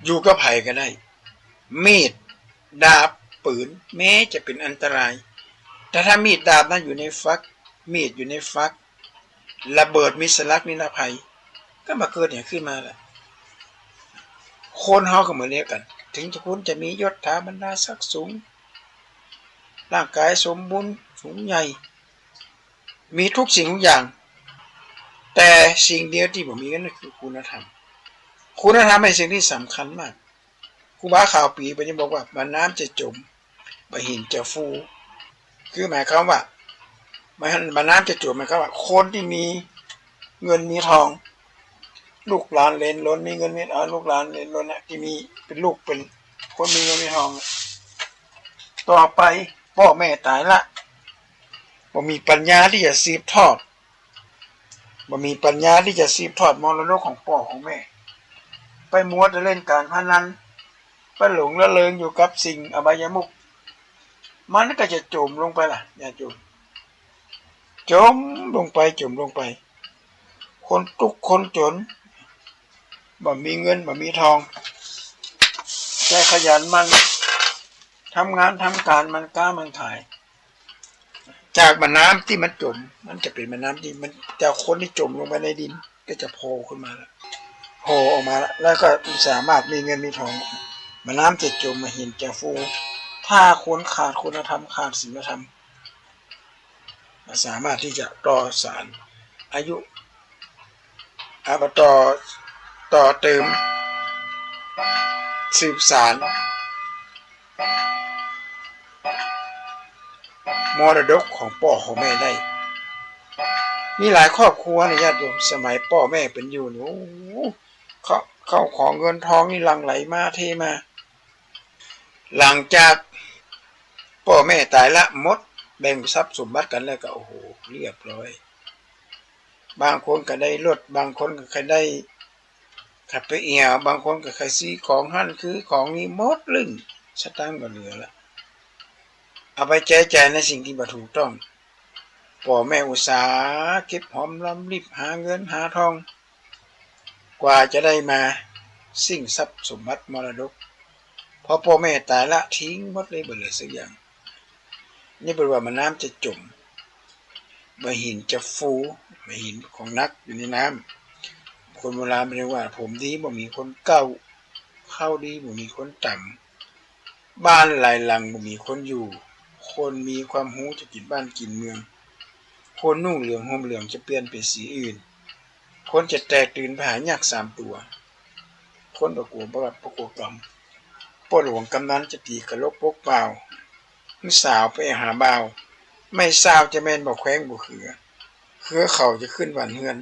อยู่กับใผก็ได้ มีด ดาบ ปืน แม้จะเป๋นอันตราย แต่ถ้ามีดดาบนั้นอยู่ในฝัก มีดอยู่ในฝัก ระเบิดมีสลักนิรภัย ก็บ่เกิดหยังขึ้นมาละ คนเฮาก็เหมือนเดียวกั๋น ถึงจะ คนจะมียศถาบรรดาศักดิ์สูง ร่างก๋ายสมบูรณ์สูงใหญ่ มีทุกสิ่งทุกอย่าง แต่สิ่งเดียวตี้บ่มีกั๋นก็คือคุณธรรม คุณธรรมเป๋นสิ่งตี้สำคัญมาก ครูบาขาวปี๋เปิ้นยังบอกว่า บ่าน้ำจะจ๋ม บ่าหินจะฟู คือหมายความว่า บ่า บ่าน้ำจะจ๋ม หมายความว่า คนตี้มีเงินมีทอง ลูกหลานเหลนโหลน มีเงินมี เอ่อ ลูกหลานเหลนโหลนน่ะ ตี้มี เป๋นลูกเป๋นคนมีเงินมีทอง ต่อไปป้อแม่ต๋ายละ บ่มีปัญญาตี้จะสืบทอด บ่มีปัญญาตี้จะสืบทอดมรดกของป้อของแม่ ไปมัวแต่เล่นก๋านพนัน ไปหลงละเริงอยู่กับสิ่งอบายมุข มันก็จะจ๋มลงไปละ ญาติโยม จ๋มลงไป จ๋มลงไป คนตุ๊กข์คนจ๋น บ่มีเงิน บ่มีทอง แต่ขยันหมั่น ทำงานทำก๋าน หมั่นก๊าหมั่นขาย จากบ่าน้ำตี้มันจ๋ม มันจะเป๋นบ่าน้ำตี้มัน แต่คนตี้จ๋มลงไปในดินก็จะโผล่ขึ้นมาละ โผล่ออกมาละ แล้วก็สามารถมีเงินมีทอง บ่าน้ำจะจ๋ม บ่าหินจะฟู ถ้าคนขาดคุณธรรม ขาดศีลธรรม สามารถตี้จะต่อสานอายุ อ่า ต่อ ต่อเติม สืบสานมรดกของป้อของแม่ได้ มีหลายครอบครัวนะญาติโยม สมัยป้อแม่เปิ้นอยู่นี่ โอ้โห เข้า เข้าของเงินทองนี่หลั่งไหลมาเทมา หลังจากป้อแม่ต๋ายละ หมด แบ่งทรัพย์สมบัติกั๋นแล้วก็ โอ้โห เรียบร้อย บางคนก็ได้รถ บางคนก็ได้ขับไปเอี่ยว บางคนก็ได้ซื้อของหั้นซื้อของนี่ หมดลึ้ง สตางค์บ่เหลือละ เอาไปใจ๊จ่ายในสิ่งตี้บ่ถูกต้อง ป้อแม่อุตส่าห์เก็บหอมรอมริบหาเงินหาทอง กว่าจะได้มาซึ่งทรัพย์สมบัติมรดก พอป้อแม่ต๋ายละ ทิ้งหมดเลย บ่เหลือสักอย่าง นี่เปิ้นว่าบ่าน้ำจะจ๋ม บ่าหินจะฟู บ่าหินของหนักอยู่ในน้ำ คนโบราณเปิ้นว่า ผมดีบ่มีคนเก้า ข้าวดีบ่มีคนต๋ำ บ้านหลายหลังบ่มีคนอยู่ คนมีความฮู้จะกิ๋นบ้านกิ๋นเมือง คนนุ่งเหลืองห่มเหลืองจะเปลี่ยนเป๋นสีอื่น คนจะแตกตื่นไปหายากสามตั๋ว คนบ่กั๋วบาปบ่กั๋วกรรม ป้อหลวงกำนันจะตี๋กะลกปกเปล่า หื้อสาวไปหาบ่าว ไม่ทราบจะแม่นบ่าแคว้งบ่าเขือ เครือเขาจะขึ้นหวั่นเฮือน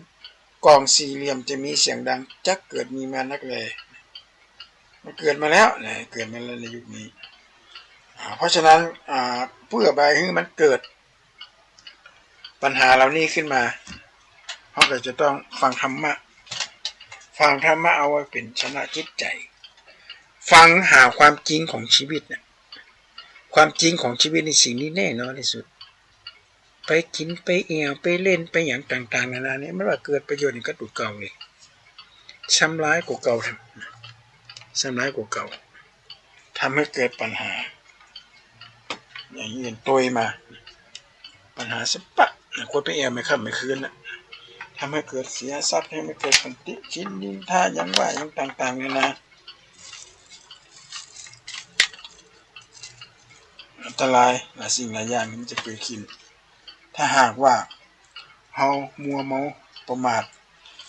กลองสี่เหลี่ยมจะมีเสียงดัง จักเกิดมีมานักแล มันเกิดมาแล้วนะ เกิดมาแล้วในยุคนี้ อ่า เพราะฉะนั้น อ่า เปื้อบ่หื้อมันเกิดปัญหาเหล่านี้ขึ้นมา เฮาก็จะต้องฟังธรรมะ ฟังธรรมะเอาไว้เป๋นชนะจิตใจ๋ ฟังหาความจริงของชีวิตน่ะ ความจริงของชีวิตในสิ่งนี้แน่นอนที่สุด ไปกิ๋น ไปเอี่ยว ไปเล่น ไปหยังต่างๆ นานาเนี่ย มันว่าเกิดประโยชน์หยังกับตั๋วเก่าเลย ซ้ำร้ายกว่าเก่า ซ้ำร้ายกว่าเก่า ทำให้เกิดปัญหา อย่างนี้เป็นต้นมา ปัญหาสะปัก คนไปแอ่วแม่ค่ำแม่คืนน่ะ ทำหื้อเกิดเสียทรัพย์ ทำหื้อเกิดขันติ คินนินทา หยังว่าหยังต่างๆ นานา อันตรายหลายสิ่งหลายอย่างมันจะเกิดขึ้น ถ้าหากว่าเฮามัวเมาประมาท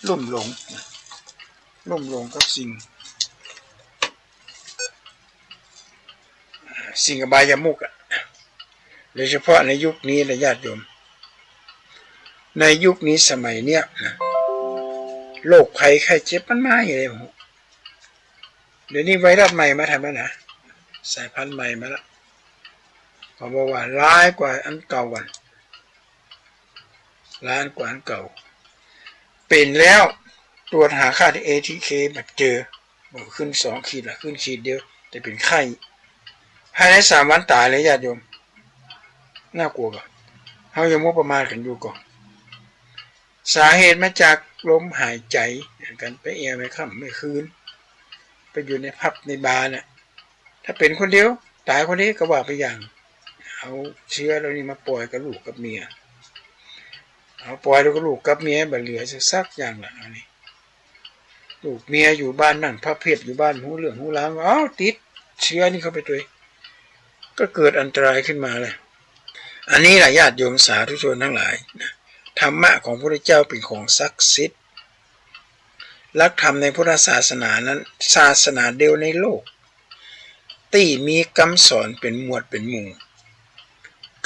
ลุ่มหลง ลุ่มหลงกับสิ่ง สิ่งอบายมุขอะ โดยเฉพาะในยุคนี้นะญาติโยม ในยุคนี้สมัยเนี้ยนะ โรคภัยไข้เจ็บมันมาอยู่แล้ว เดี๋ยวนี้ไวรัสใหม่มาแถมแล้วนะ สายพันธุ์ใหม่มาแล้ว เขาบอกว่าร้ายกว่าอันเก่าอะ ร้ายกว่าอันเก่า เป๋นแล้วตรวจหาค่าเอทีเคบ่เจอ บอกขึ้นสองขีดละ ขึ้นขีดเดียว แต่เป๋นไข้ ภายในสามวันต๋ายเลยญาติโยม น่ากลัวก่อ เฮายังมัวประมาทกั๋นอยู่ก่อ สาเหตุมาจากลมหายใจ๋ การไปแอ่วแม่ค่ำแม่คืน ไปอยู่ในผับในบาร์น่ะ ถ้าเป๋นคนเดียว ต๋ายคนเดียวก็ว่าไปอย่าง เอาเจื้อเหล่านี้มาป่อยกับลูกกับเมีย เอาป่อยแล้วก็ลูกกับเมียบ่เหลือสักอย่างละ อันนี้ ลูกเมียอยู่บ้านนั่งพับเพียบอยู่บ้าน ฮู้เรื่องฮู้ราว เอ้า ติดเจื้อนี้เข้าไปตวย ก็เกิดอันตรายขึ้นมาเลย อันนี้แหละญาติโยมสาธุชนทั้งหลายนะ ธรรมะของพระพุทธเจ้าเป๋นของศักดิ์สิทธิ์ หลักธรรมในพุทธศาสนานั้น ศาสนาเดียวในโลก ตี้มีกำสอนเป๋นหมวดเป๋นหมู่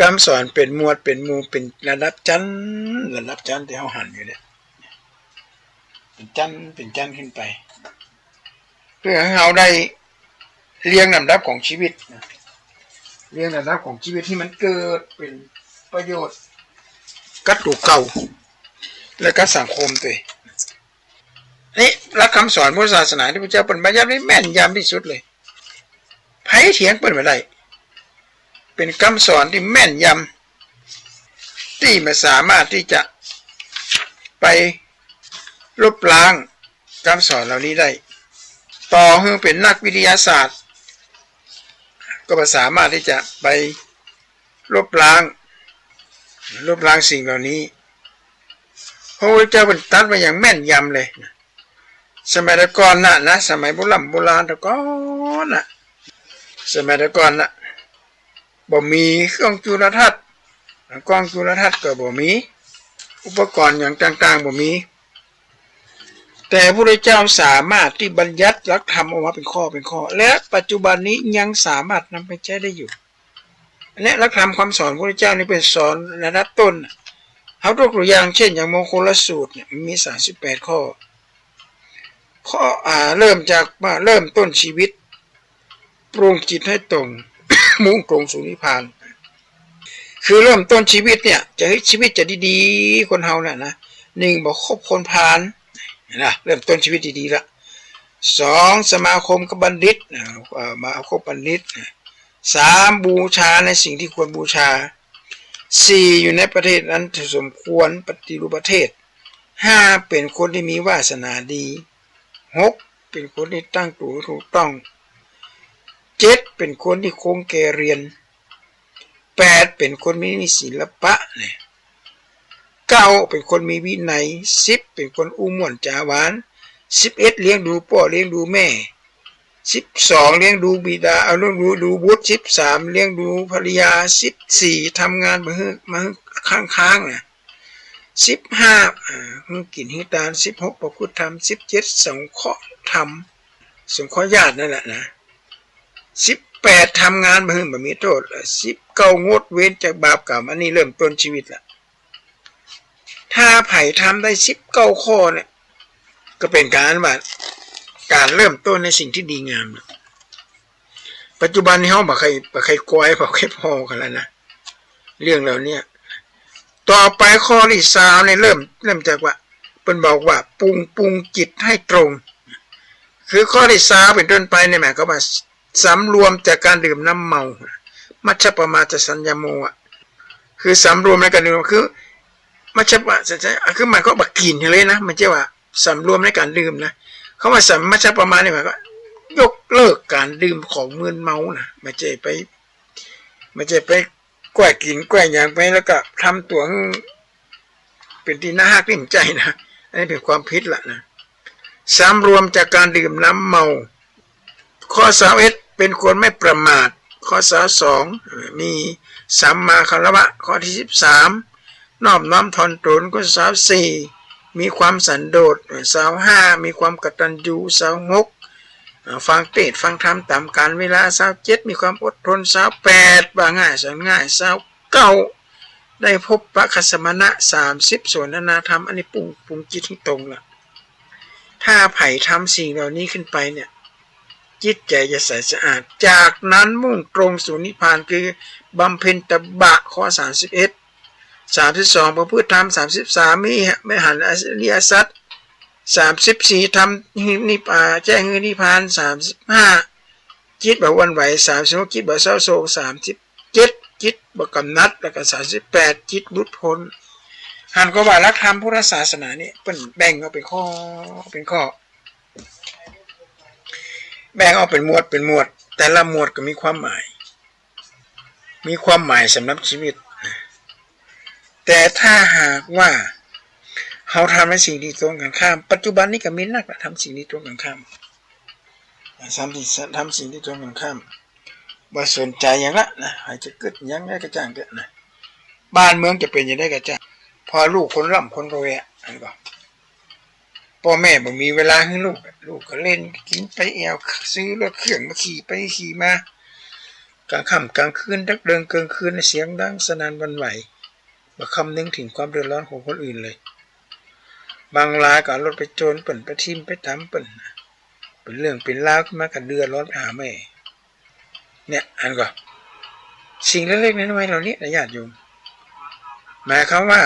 กำสอนเป๋นหมวดเป๋นหมู่ เป๋นระดับชั้น ระดับชั้นตี้เฮาหันอยู่เนี่ย เป๋นชั้น เป๋นชั้นขึ้นไป เพื่อหื้อเฮาได้เรียงลำดับของชีวิตนะ เรียงลำดับของชีวิตหื้อมันเกิดเป๋นประโยชน์กับตั๋วเก่า และกับสังคมตวย นี่หลักกำสอนพุทธศาสนาตี้พระเจ้าเปิ้นบัญญัติไว้แม่นยำตี้สุดเลย ใผเถียงเปิ้นบ่ได้ เป๋นกำสอนตี้แม่นยำ ตี้บ่สามารถตี้จะไปลบล้างกำสอนเหล่านี้ได้ ต่อหื้อเป๋นนักวิทยาศาสตร์ ก็บ่สามารถตี้จะไปลบล้าง ลบล้างสิ่งเหล่านี้ พระพุทธเจ้าเปิ้นตรัสไว้อย่างแม่นยำเลย สมัยแต่ก่อนน่ะนะ สมัยโบร่ำโบราณแต่ก่อนน่ะ สมัยแต่ก่อนน่ะ บ่มีกล้องจุลทรรศน์ กล้องจุลทรรศน์ก็บ่มี อุปกรณ์หยังต่างๆ บ่มี แต่พระพุทธเจ้าสามารถตี้บัญญัติหลักธรรมออกมาเป๋นข้อเป๋นข้อ และปัจจุบันนี้ยังสามารถนำไปใจ๊ได้อยู่ อันเนี้ยหลักธรรมคำสอนพระพุทธเจ้านี่เปิ้นสอนระดับต้นน่ะ เฮายกตั๋วอย่างเช่นอย่างมงคลสูตรเนี่ย มันมีสามสิบแปดข้อ ข้อ อ่า เริ่มจากว่าเริ่มต้นชีวิต ปรุงจิตหื้อตรง มุ่งตรงสู่นิพพาน คือเริ่มต้นชีวิตเนี่ย จะหื้อชีวิตจะดีๆ คนเฮาเนี่ยนะ นึ่ง บ่คบคนพาล นะ เริ่มต้นชีวิตดีๆ ละ สอง สมาคมกับบัณฑิต นะ เอ่อ มาคบบัณฑิต นะ สาม บูชาในสิ่งที่ควรบูชา สี่ อยู่ในประเทศนั้นสมควรปฏิรูปประเทศ ห้า เป๋นคนตี้มีวาสนาดี หก เป๋นคนตี้ตั้งตั๋วถูกต้อง เจ็ด เป๋นคนตี้คงแก่เรียน แปด เป๋นคนมีศิลปะเนี่ย เก้า เป๋นคนมีวินัย สิบ เป๋นคนอู้ม่วนจ๋าหวาน สิบเอ็ด เลี้ยงดูป้อเลี้ยงดูแม่ สิบสอง เลี้ยงดูบิดา เอา เลี้ยงดู ดูบุตร สิบสาม เลี้ยงดูภรรยา สิบสี่ ทำงานบ่หื้อ บ่หื้อค้างๆ นะ สิบห้า อ่า หื้อกิ๋นหื้อตาน สิบหก ประพฤติธรรม สิบเจ็ด สงเคราะห์ธรรม สงเคราะห์ญาตินั่นแหละนะ สิบแปด ทำงานบ่หื้อบ่มีโต้ษ สิบเก้า งดเว้นจากบาปกรรม อันนี้เริ่มต้นชีวิตละ ถ้าใผทำได้สิบเก้าข้อเนี่ย ก็เป๋นก๋านว่า ก๋านเริ่มต้นในสิ่งตี้ดีงามละ ปัจจุบันนี้เฮาบ่ใค่ บ่ใค่กอย บ่ใค่ผ่อกั๋นแล้วนะ เรื่องเหล่าเนี้ย ต่อไปข้อตี้ซาวเนี่ยเริ่ม เริ่มจากว่า เปิ้นบอกว่าปรุง ปรุงจิตให้ตรง คือข้อตี้ซาวเป๋นต้นไปเนี่ยหมายความว่า สำรวมจากการดื่มน้ำเมา มัชฌัปปมาจฉันยโมอะ คือสำรวมในการดื่ม คือ มัชฌัปปะ คือมันก็บ่กิ๋นเลยนะ บ่ใจ้ว่าสำรวมในการดื่มนะ คำว่าสัม มัชฌัปปมาเนี่ยหมายความว่ายกเลิกการดื่มของมึนเมานะ บ่ใจ้ไป บ่ใจ้ไปแกว่งกิ๋นแกว่งหยังไป แล้วก็ทำตั๋วหื้อ เป็นตี้น่าฮักนี่บ่ใจ้นะ อันนี้เป๋นความผิดละนะ สำรวมจากการดื่มน้ำเมา ข้อซาวเอ็ด เป็นคนไม่ประมาท ข้อซาวสอง มีสัมมาคารวะ ข้อตี้สิบสาม นอบน้อมถ่อมตน ข้อซาวสี่ มีความสันโดษ ซาวห้า มีความกตัญญู ซาวหก อ่า ฟังเตสน์ฟังธรรมต๋ามกาลเวลา ซาวเจ็ด มีความอดทน ซาวแปด ว่าง่ายสอนง่าย ซาวเก้า ได้พบปะกับสมณะ สามสิบ สนทนาธรรม อันนี้ปรุง ปรุงจิตหื้อตรงละ ถ้าใผทำสิ่งเหล่านี้ขึ้นไปเนี่ย จิตใจ๋จะใสสะอาด จากนั้นมุ่งตรงสู่นิพพาน คือบำเพ็ญตบะ ข้อสามสิบเอ็ด สามสิบสอง ประพฤติธรรม สามสิบสาม มี มหันต์อริยสัจ สามสิบสี่ ทำนิพพาน แจ้งนิพพาน สามสิบห้า จิตบ่หวั่นไหว สามสิบหก จิตบ่เศร้าโศก สามสิบเจ็ด จิตบ่กำหนัด แล้วก็ สามสิบแปด จิตหลุดพ้น หันก็ว่าหลักธรรมพุทธศาสนานี่เปิ้นแบ่งออกเป๋นข้อ เป๋นข้อ แบ่งออกเป๋นหมวด เป๋นหมวด แต่ละหมวดก็มีความหมาย มีความหมายสำหรับชีวิต แต่ถ้าหากว่าเฮาทำในสิ่งตี้ตรงกันข้าม ปัจจุบันนี้ก็มีนักละ ทำสิ่งตี้ตรงกันข้าม ทำสิ่ง ทำสิ่งตี้ตรงกันข้าม บ่สนใจ๋หยังละนะ ใผจะกึ๊ดหยังได้ก็จ้างเต๊อะนะ บ้านเมืองจะเป๋นจะใดก็จ้าง เพราะลูกคนร่ำคนรวยอะ อันก็ ป้อแม่บ่มีเวลาหื้อลูก ลูกก็เล่นกิ๋นไปแอ่ว ซื้อรถเครื่องมาขี่ไปขี่มา ก๋างค่ำก๋างคืน ตักเดิงเกิงคืน เสียงดังสนั่นหวั่นไหว บ่คำนึงเถิงความเดือดร้อนของคนอื่นเลย บางรายก็เอารถไปโจนเปิ้น ไปทิ่มไปตำเปิ้น เป๋นเรื่องเป๋นราวขึ้นมาก็เดือดร้อนไปหาแม่ เนี่ย อันก็ สิ่งเล็กๆ น้อยๆ เหล่านี้นะญาติโยม หมายความว่า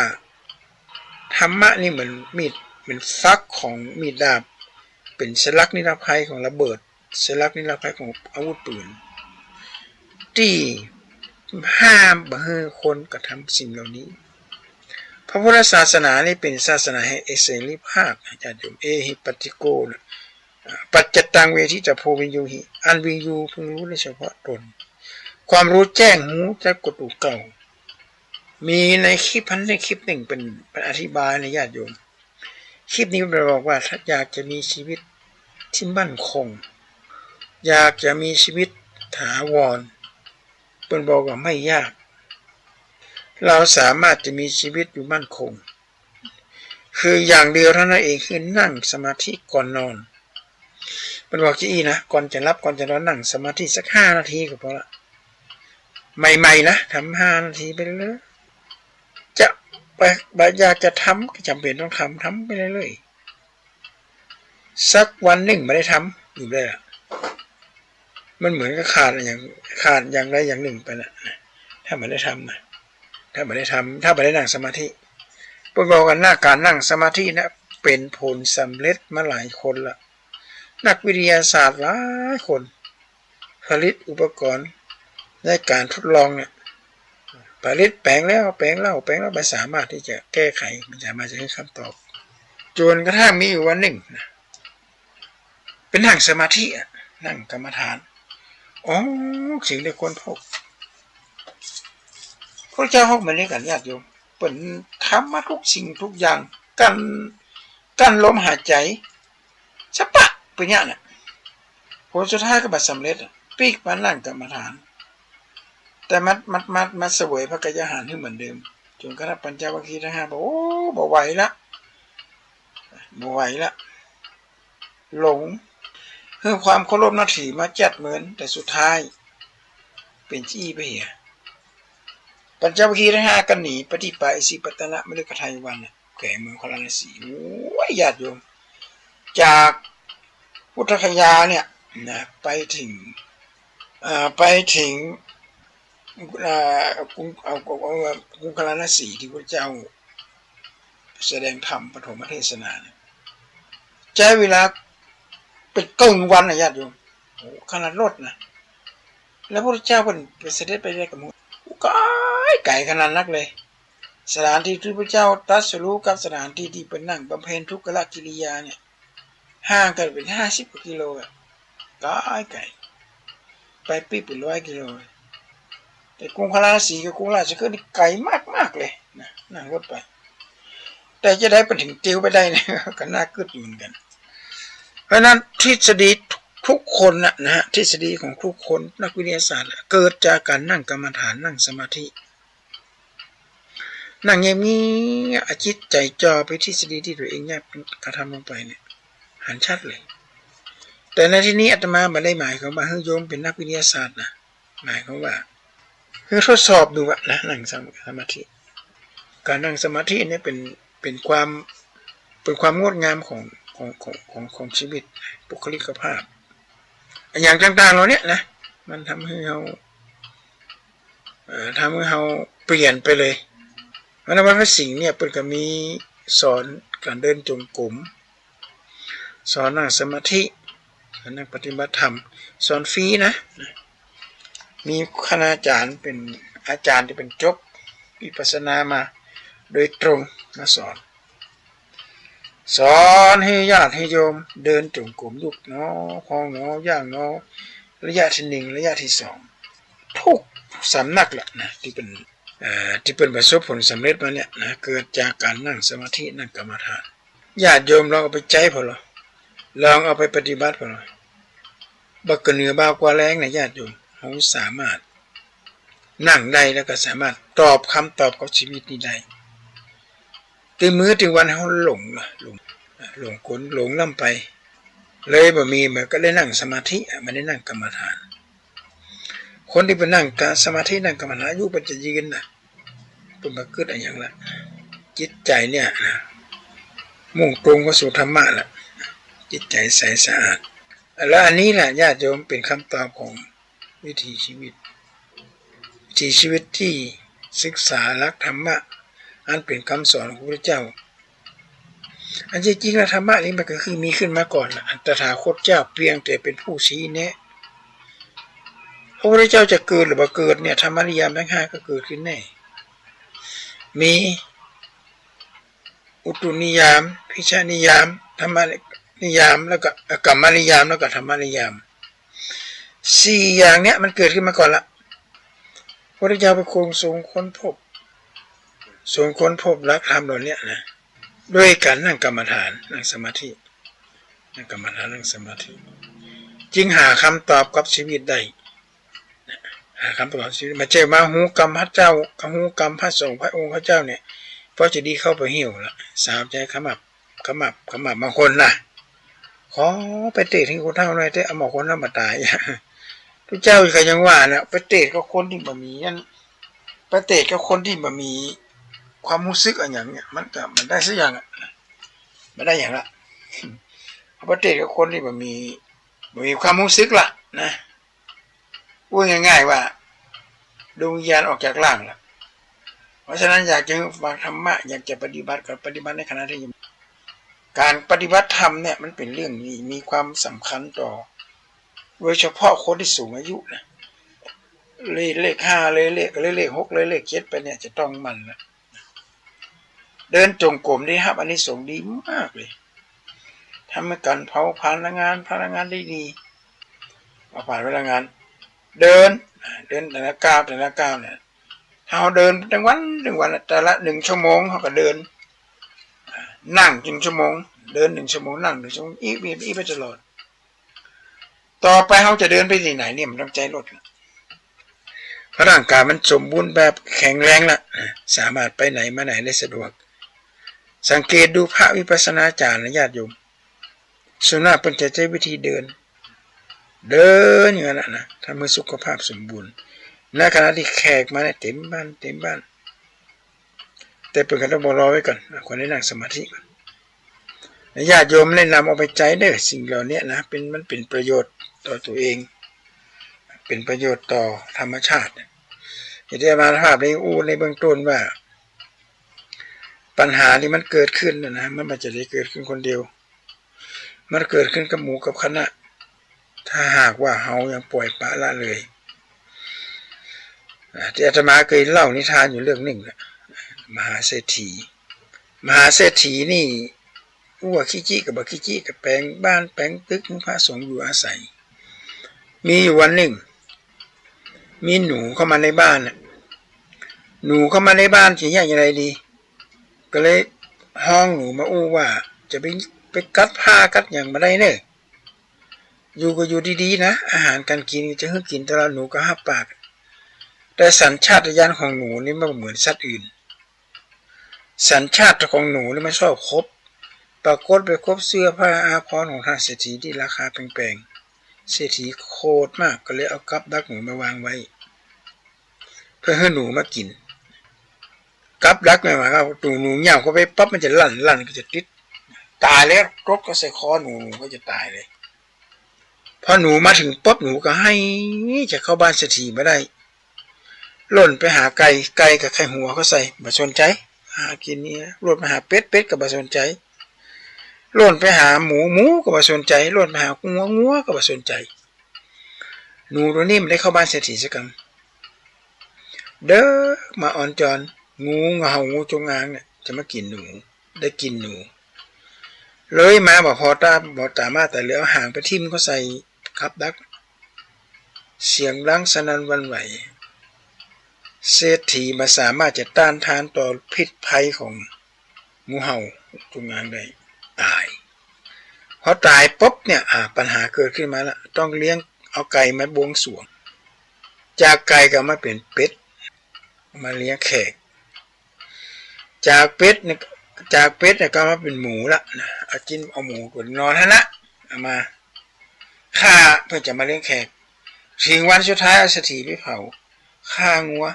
ธรรมะนี่เหมือนมีด เหมือนฝักของมีดดาบ เป๋นสลักนิรภัยของระเบิด สลักนิรภัยของอาวุธปืน ตี้ห้ามบ่หื้อคนกระทำสิ่งเหล่านี้ พระพุทธศาสนานี่เป๋นศาสนาแห่งเสรีภาพนะญาติโยม เอหิปัสสิโกนะ ปัจจตังเวทิตาโพวิญญูหิ อันวิญญูพึงฮู้ได้เฉพาะตน ความฮู้แจ้งฮู้จักกว่าตั๋วเก่า มีในคลิปหั้น ในคลิปนึ่งเปิ้น เปิ้นอธิบายนะญาติโยม คลิปนี้เปิ้นบอกว่าถ้าอยากจะมีชีวิตที่มั่นคง อยากจะมีชีวิตถาวร เปิ้นบอกว่าไม่ยาก เราสามารถจะมีชีวิตอยู่มั่นคง คืออย่างเดียวเท่านั้นเอง คือนั่งสมาธิก่อนนอน เปิ้นบอกจะอี้นะ ก่อนจะหลับก่อนจะนอนนั่งสมาธิสักห้านาทีก็พอละ ใหม่ๆ นะ ทำห้านาทีไปเลย จะไป บ่อยากจะทำก็จำเป๋นต้องทำ ทำไปเรื่อยๆ สักวันนึ่งบ่ได้ทำ อยู่ได้ละ มันเหมือนกับขาดอย่าง ขาดอย่างใดอย่างนึ่งไปน่ะ ถ้าบ่ได้ทำนะ ถ้าบ่ได้ทำ ถ้าบ่ได้นั่งสมาธิ เปิ้นบอกว่าหน้าการนั่งสมาธินะ เป๋นผลสำเร็จมาหลายคนละ นักวิทยาศาสตร์หลายคน ผลิตอุปกรณ์ในการทดลองเนี่ย ผลิตแป๋งแล้วแป๋งเล่า แป๋งแล้ว บ่สามารถตี้จะแก้ไข บ่สามารถจะหื้อคำตอบ จนกระทั่งมีอยู่วันนึ่งนะ เปิ้นนั่งสมาธิอะ นั่งกรรมฐาน อ๋อ สิ่งได้ค้นพบ พระเจ้าเฮาบ่เหมือนกั๋นญาติโยม เปิ้นทำมาทุกสิ่งทุกอย่าง กั้น กั้นลมหายใจ๋ สะปะ เป๋นอย่างนั้นน่ะ ผลสุดท้ายก็บ่สำเร็จอะ ปิ๊กมานั่งกรรมฐาน แต่มา มา มา มาเสวยพระกายอาหารหื้อเหมือนเดิม จนกระทั่งปัญจวัคคีย์ทั้งห้าบอก โอ้ บ่ไหวละ บ่ไหวละ หลง หื้อความเคารพนับถือมาจัดเมิน แต่สุดท้าย เป๋นขี้ไปเหีย ปัญจวัคคีย์ทั้งห้าก็หนีไปตี้ป่าอิสิปตนมฤคทายวันน่ะ แขวงเมืองพาราณสี โอ้ย ญาติโยม จากพุทธคยาเนี่ยนะ ไปเถิง เอ่อ ไปเถิง เอ่อ กรุง เอ่อ กรุงพาราณสีตี้พระเจ้าแสดงธรรมปฐมเทศนาเนี่ย ใจ๊เวลาเป๋นเกิ่งวันน่ะญาติโยม โอ้ ขนาดรถนะ แล้วพระพุทธเจ้าเปิ้นไปเสด็จไปได้กับหมู่ โอ้ ไก๋ ไก๋ขนาดนักเลย สถานตี้ตี้พระเจ้าตรัสรู้กับสถานตี้ตี้เปิ้นนั่งบำเพ็ญทุกขกิริยาเนี่ย ห่างกั๋นเป๋นห้าสิบกว่ากิโลอะ ไก๋ ไก๋ ไปปิ๊กเป๋นร้อยกิโล แต่กรุงพาราณสีกับกรุงราชคฤห์นี่ไก๋มากๆ เลยนะ นั่งรถไป แต่จะใดเปิ้นถึงติวไปได้เนี่ย ก็น่ากึ๊ดอยู่เหมือนกั๋น เพราะฉะนั้นทฤษฎีทุกคนน่ะนะฮะ ทฤษฎีของทุกคนนักวิทยาศาสตร์น่ะ เกิดจากก๋านนั่งกรรมฐาน นั่งสมาธิ นั่งเงียบๆ เอาจิตใจ๋จ่อไปทฤษฎีตี้ตั๋วเองเยียะกระทำลงไปเนี่ย หันชัดเลย แต่ในที่นี้อาตมาบ่ได้หมายความว่าหื้อโยมเป๋นนักวิทยาศาสตร์นะ หมายความว่าหื้อทดสอบดูอะนะ นั่งสมาธิ ก๋านนั่งสมาธิเนี่ยเป๋น เป๋นความ เป๋นความงดงามของ ของ ของ ของ ของชีวิต บุคลิกภาพ อะหยังต่างๆ เหล่าเนี้ยนะ มันทำหื้อเฮา เอ่อ ทำหื้อเฮาเปลี่ยนไปเลย เพราะฉะนั้นวัดพระสิงห์เนี่ยเปิ้นก็มีสอนก๋านเดินจงกรม สอนนั่งสมาธิ สอนนั่งปฏิบัติธรรม สอนฟรีนะ มีคณาจารย์เป๋นอาจารย์ตี้เป๋นจบวิปัสสนามาโดยตรงมาสอน สอนหื้อญาติหื้อโยมเดินจงกรม ยุบหนอ พองหนอ ย่างหนอ ระยะตี้หนึ่ง ระยะตี้สอง ทุกสำนักแหละนะ ตี้เปิ้น เอ่อ ตี้เปิ้นประสบผลสำเร็จมาเนี่ยนะ เกิดจากก๋านนั่งสมาธิ นั่งกรรมฐาน ญาติโยมลองเอาไปใจ๊ผ่อลอ ลองเอาไปปฏิบัติผ่อลอ บ่เกินเหนือบ่ากว่าแรงนะญาติโยม เฮาสามารถนั่งได้ แล้วก็สามารถตอบกำตอบกับชีวิตนี้ได้ ตึงมื้อตึงวันเฮาหลงนะ หลง หลงก๋น หลงนำไป เลยบ่มี มันก็ได้นั่งสมาธิอะ มันได้นั่งกรรมฐาน คนตี้ไปนั่งกะ สมาธินั่งกรรมฐาน อายุมันจะยืนน่ะ เปิ้นบ่กึ๊ดอะหยังละ จิตใจ๋เนี่ยนะ มุ่งตรงเข้าสู่ธรรมะละ จิตใจ๋ใสสะอาด แล้วอันนี้แหละญาติโยมเป๋นกำตอบของวิถีชีวิต วิถีชีวิตตี้ศึกษาหลักธรรมะ อันเป๋นกำสอนของพระพุทธเจ้า อันจริงๆ แล้วธรรมะนี้มันก็คือมีขึ้นมาก่อนละ ตถาคตเจ้าเปียงแต่เป๋นผู้ชี้แนะ พระพุทธเจ้าจะเกิดหรือบ่เกิดเนี่ย ธรรมนิยามทั้งห้าก็เกิดขึ้นแน่ มีอุตุนิยาม พิชชนิยาม ธรรมนิยาม แล้วก็ เอ่อ กัมมนิยาม แล้วก็ธรรมนิยาม สี่อย่างเนี้ยมันเกิดขึ้นมาก่อนละ พระพุทธเจ้าเป๋นคนทรงค้นพบ ทรงค้นพบหลักธรรมเหล่าเนี้ยนะ ด้วยก๋านนั่งกรรมฐาน นั่งสมาธิ นั่งกรรมฐาน นั่งสมาธิ จึงหากำตอบกับชีวิตได้ หากำตอบกับชีวิต บ่ใจ้ว่าฮู้กำพระเจ้า ฮู้กำพระสงฆ์พระองค์พระเจ้าเนี่ย พอจะดีเข้าไปหิ้วละ สาวใจ๋ขมับ ขมับ ขมับ บางคนนะ ขอไปเตะตี้คนเฒ่าหน่อยเต๊อะ เอาหมอคนนั้นบ่ต๋าย ตุ๊เจ้าก็ยังว่านะ ไปเตะกับคนตี้บ่มีอัน ไปเตะกับคนตี้บ่มีความฮู้สึกอะหยังเนี่ย มันก็บ่ได้สักอย่างอะ บ่ได้หยังละ เอาไปเตะกับคนตี้บ่มี บ่มีความฮู้สึกละนะ พูดง่ายๆ ว่า ดวงวิญญาณออกจากร่างละ เพราะฉะนั้นอยากจะฟังธรรมะ อยากจะปฏิบัติ ก็ปฏิบัติในขณะที่ยัง ก๋านปฏิบัติธรรมเนี่ยมันเป๋นเรื่องดี มีความสำคัญต่อ โดยเฉพาะคนตี้สูงอายุนะ เลยเลขห้า เลยเลข เลยเลขหก เลยเลขเจ็ดไปเนี่ยจะต้องหมั่นนะ เดินจงกรมได้ฮับอานิสงส์ดีมากเลย ทำให้ก๋านเผาผลาญพลังงาน พลังงานได้ดี เผาผลาญพลังงาน เดิน เดินแต่ละก้าว แต่ละก้าวเนี่ย ถ้าเฮาเดินตึงวัน ตึงวัน แต่ละหนึ่งชั่วโมงเฮาก็เดิน นั่งหนึ่งชั่วโมง เดินหนึ่งชั่วโมง นั่งหนึ่งชั่วโมง อี้ อี้ อี้ไปตลอด ต่อไปเฮาจะเดินไปตี้ไหนเนี่ย มันต้องใจ๊รถละ เพราะร่างก๋ายมันสมบูรณ์แบบแข็งแรงละ สามารถไปไหนมาไหนได้สะดวก สังเกตดูพระวิปัสสนาจารย์นะญาติโยม ส่วนมากเปิ้นจะใจ๊วิธีเดิน เดินอย่างนั้นน่ะนะ ทำให้สุขภาพสมบูรณ์ ในขณะตี้แขกมาเนี่ยเต็มบ้าน เต็มบ้าน แต่เปิ้นก็ต้องบ่รอไว้ก่อน ควรได้นั่งสมาธิก่อน ญาติโยมแนะนำเอาไปใจ๊เด้อ สิ่งเหล่านี้นะ เป๋น มันเป๋นประโยชน์ต่อตั๋วเอง เป๋นประโยชน์ต่อธรรมชาติ อย่างตี้อาตมาภาพได้อู้ในเบื้องต้นว่า ปัญหาตี้มันเกิดขึ้นน่ะนะ มันบ่ใจ้ได้เกิดขึ้นคนเดียว มันเกิดขึ้นกับหมู่กับคณะ ถ้าหากว่าเฮายังปล่อยปละละเลย อ่า ตี้อาตมาเกยเล่านิทานอยู่เรื่องนึ่งน่ะ มหาเศรษฐี มหาเศรษฐีนี่ อู้ว่าขี้จี้ก็บ่ขี้จี้ ก็แป๋งบ้านแป๋งตึกหื้อพระสงฆ์อยู่อาศัย มีอยู่วันนึ่ง มีหนูเข้ามาในบ้านน่ะ หนูเข้ามาในบ้านจะเยียะอย่างใดดี ก็เลย ฮ้องหนูมาอู้ว่า จะไป ไปกัดผ้ากัดหยังบ่ได้เน่อ อยู่ก็อยู่ดีๆ นะ อาหารการกินจะหื้อกินตลอด หนูก็ฮับปาก แต่สัญชาตญาณของหนูนี่มันบ่เหมือนสัตว์อื่น สัญชาตของหนูนี่มันชอบคบ ปรากฏไปคบเสื้อผ้าอาภรณ์ของท่านเศรษฐีตี้ราคาแปงๆ เศรษฐีโขดมาก ก็เลยเอากับดักหนูมาวางไว้ เพื่อหื้อหนูมากิ๋น กับดักหมายความว่า หนู หนูเหย่าเข้าไปปั๊บมันจะลั่น ลั่นก็จะติด ต๋ายเลย ตกก็ใส่คอหนู หนูก็จะต๋ายเลย พอหนูมาเถิงปั๊บหนูก็ไห้จะเข้าบ้านเศรษฐีบ่ได้ ล่นไปหาไก่ ไก่ก็ไขหัวเข้าใส่ บ่สนใจ๋ หากิ๋นเนี่ย ล่นไปหาเป็ด เป็ดก็บ่สนใจ๋ ล่นไปหาหมู หมูก็บ่สนใจ๋ ล่นไปหางัว งัวก็บ่สนใจ๋ หนูตั๋วนี้มันได้เข้าบ้านเศรษฐีสักกำ เดินมาอ่อนจอน งู งูเห่า งูจงอางเนี่ยจะมากิ๋นหนู ได้กิ๋นหนู เลยมาบ่พอต๋า บ่ต๋ามาต๋าเหลือ เอาหางไปทิ่มเข้าใส่กับดัก เสียงดังสนั่นหวั่นไหว เศรษฐีบ่สามารถจะต้านทานต่อพิษภัยของ งูเห่าจงอางได้ ต๋าย พอต๋ายปุ๊บเนี่ย อ่า ปัญหาเกิดขึ้นมาละ ต้องเลี้ยง เอาไก่มาบวงสรวง จากไก่ก็มาเป๋นเป็ด มาเลี้ยงแขก จากเป็ดเนี่ย จากเป็ดเนี่ยก็มาเป๋นหมูละนะ เอากิ๋น เอาหมูตัวนอนหั้นนะ เอามาฆ่าเพื่อจะมาเลี้ยงแขก เถิงวันสุดท้ายเอาเศรษฐีไปเผา ฆ่างัว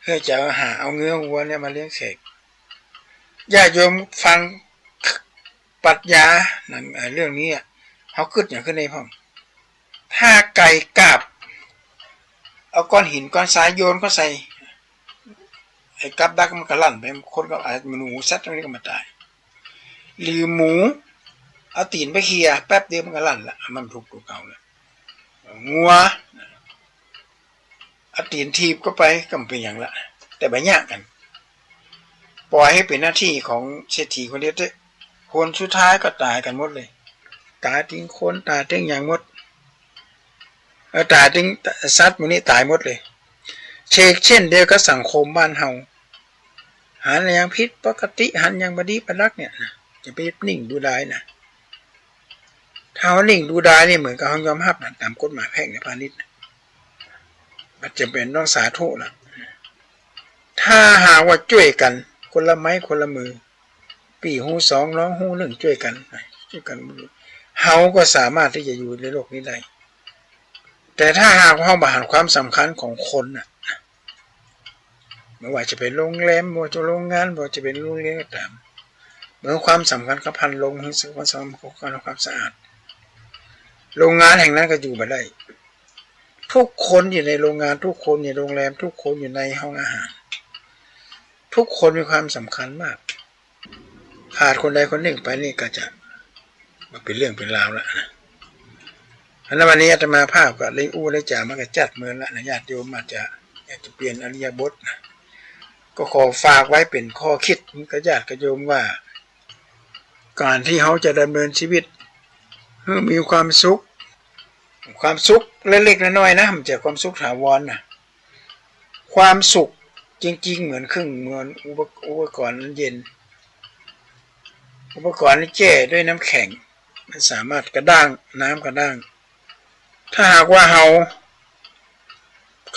เพื่อจะหาเอาเนื้อวัวเนี่ยมาเลี้ยงแขก ญาติโยมฟังปรัชญานั่น เอ่อ เรื่องนี้อะ เฮากึ๊ดหยังขึ้นได้พ่อง ถ้าไก่กาบ เอาก้อนหินก้อนทรายโยนเข้าใส่ ไอ้กับดักมันก็ลั่นไป คนก็อาจจะ หนูสัตว์พวกนี้ก็มาต๋าย หรือหมู เอาตี๋นไปเขี่ยแป๊บเดียวมันก็ลั่นละ มันถูกตัวเก่าละ งัว เอาตี๋นถีบเข้าไปก็บ่เป๋นหยังละ แต่บ่ยากกั๋น ปล่อยหื้อเป๋นหน้าตี้ของเศรษฐีคนเดียวเต๊อะ คนสุดท้ายก็ต๋ายกั๋นหมดเลย ต๋ายเถิงคน ต๋ายเถิงหยังหมด เออ ต๋ายเถิงสัตว์หมู่นี้ต๋ายหมดเลย เฉกเช่นเดียวกับสังคมบ้านเฮา หันหยังผิดปกติ หันหยังบ่ดีปะลักเนี่ยนะ จะไปนิ่งดูดายนะ ถ้าเฮานิ่งดูดายนี่เหมือนกับเฮายอมฮับนะ ต๋ามกฎหมายแพ่งและพาณิชย์นะ มันจะเป๋นต้องสาธุละ ถ้าหากว่าจ้วยกั๋น คนละไม้คนละมือ ปี้ฮู้สอง น้องฮู้นึ่ง จ้วยกั๋น จ้วยกั๋น เฮาก็สามารถตี้จะอยู่ในโลกนี้ได้ แต่ถ้าหากว่าเฮาบ่หันความสำคัญของคนน่ะ บ่ว่าจะเป๋นโรงแรม บ่ว่าจะโรงงาน บ่ว่าจะเป๋นโรงเรียนก็ต๋าม บ่หันความสำคัญกับพันโรง ความสำคัญกับความสะอาด โรงงานแห่งนั้นก็อยู่บ่ได้ ทุกคนอยู่ในโรงงาน ทุกคนอยู่โรงแรม ทุกคนอยู่ในห้องอาหาร ทุกคนมีความสำคัญมาก ขาดคนใดคนนึ่งไปนี่ก็จะบ่เป๋นเรื่องเป๋นราวละนะ อันนั้นวันนี้อาตมาภาพก็ได้อู้ได้จ๋ามาก็จัดเมินละนะ ญาติโยมอาจจะอยากจะเปลี่ยนอิริยาบถนะ ก็ขอฝากไว้เป๋นข้อกึ๊ดกับญาติกับโยมว่า ก๋านตี้เฮาจะดำเนินชีวิตหื้อมีความสุข ความสุขเล็กๆ น้อยๆ นะ บ่ใจ้ความสุขถาวรนะ ความสุขจริงๆ เหมือนเครื่อง เหมือนอุป อุปกรณ์อันเย็น อุปกรณ์นี้แจ้ด้วยน้ำแข็ง มันสามารถกระด้าง น้ำกระด้าง ถ้าหากว่าเฮา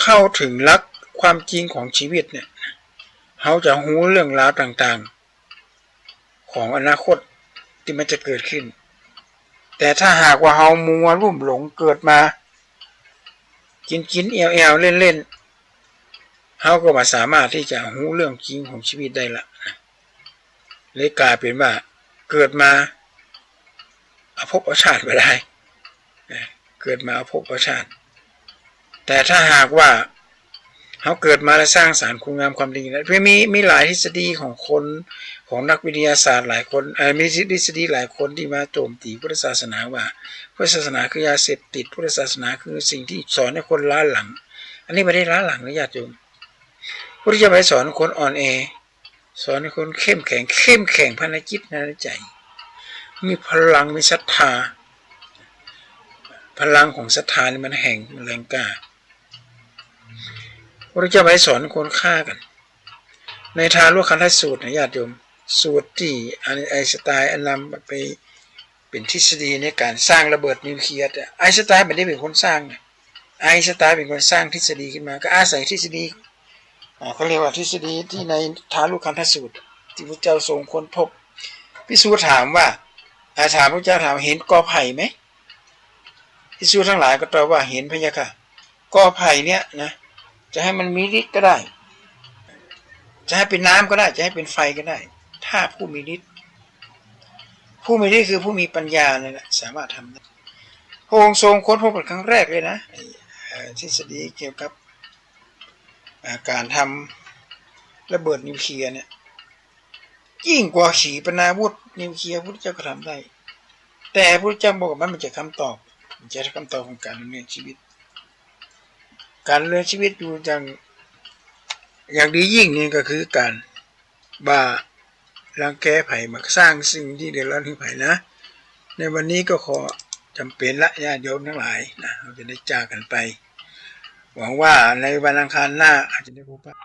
เข้าเถิงหลักความจริงของชีวิตเนี่ย เฮาจะฮู้เรื่องราวต่างๆ ของอนาคตตี้มันจะเกิดขึ้น แต่ถ้าหากว่าเฮามัวลุ่มหลงเกิดมา กิ๋นๆ แอ่วๆ เล่นๆ เฮาก็บ่สามารถตี้จะฮู้เรื่องจริงของชีวิตได้ละ เลยก๋ายเป๋นว่าเกิดมา เอาภพเอาชาติบ่ได้ เกิดมาเอาภพเอาชาติ แต่ถ้าหากว่าเฮาเกิดมาแล้วสร้างสรรค์คุณงามความดีนะ มี มีหลายทฤษฎีของคน ของนักวิทยาศาสตร์หลายคน เอ่อ มีทฤษฎีหลายคนตี้มาโจมตีพุทธศาสนาว่า พุทธศาสนาคือยาเสพติด พุทธศาสนาคือสิ่งตี้สอนหื้อคนล้าหลัง อันนี้บ่ได้ล้าหลังนะญาติโยม พุทธเจ้าบ่ได้สอนคนอ่อนแอ สอนหื้อคนเข้มแข็ง เข้มแข็งภายในจิตในใจ๋ มีพลัง มีศรัทธา พลังของศรัทธานี่มันแฮง มันแรงกล้า พระพุทธเจ้าบ่ได้สอนหื้อคนฆ่ากั๋น ในทารุกขันธสูตรนะญาติโยม สูตรตี้ไอน์สไตน์อันนำไปเป๋นทฤษฎีในก๋านสร้างระเบิดนิวเคลียร์ แต่ไอน์สไตน์บ่ได้เป๋นคนสร้างนะ ไอน์สไตน์เป๋นคนสร้างทฤษฎีขึ้นมา ก็อาศัยทฤษฎี อ่า เขาเรียกว่าทฤษฎีตี้ในทารุคันธสูตร ตี้พระเจ้าทรงค้นพบ ภิกษุถามว่า อ่า ถามพระเจ้า ถาม เห็นกอไผ่ไหม ภิกษุทั้งหลายก็ตอบว่า เห็นพะยะค่ะ กอไผ่เนี่ยนะ จะให้มันมีฤทธิ์ก็ได้ จะให้เป็นน้ำก็ได้ จะให้เป็นไฟก็ได้ ถ้าผู้มีฤทธิ์ ผู้มีฤทธิ์คือผู้มีปัญญานั่นแหละ สามารถทำได้ พระองค์ทรงค้นพบเป็นครั้งแรกเลยนะ ไอ้ เอ่อ ทฤษฎีเกี่ยวกับ อ่า การทำระเบิดนิวเคลียร์เนี่ย ยิ่งกว่าขีปนาวุธนิวเคลียร์ พุทธเจ้าก็ทำได้ แต่พุทธเจ้าบอกว่ามันบ่ใจ้คำตอบ มันบ่ใจ้คำตอบของการดำเนินชีวิต การดำเนินชีวิตอยู่อย่าง อย่างดียิ่งนี่ก็คือการบ่ารังแกใผ บ่สร้างสิ่งตี้เดือดร้อนหื้อใผนะ ในวันนี้ก็ขอจ๋ำเป๋นละ ญาติโยมทั้งหลายนะ เฮาจะได้จากกั๋นไป หวังว่าในวันอังคารหน้าอาจจะได้พบปะ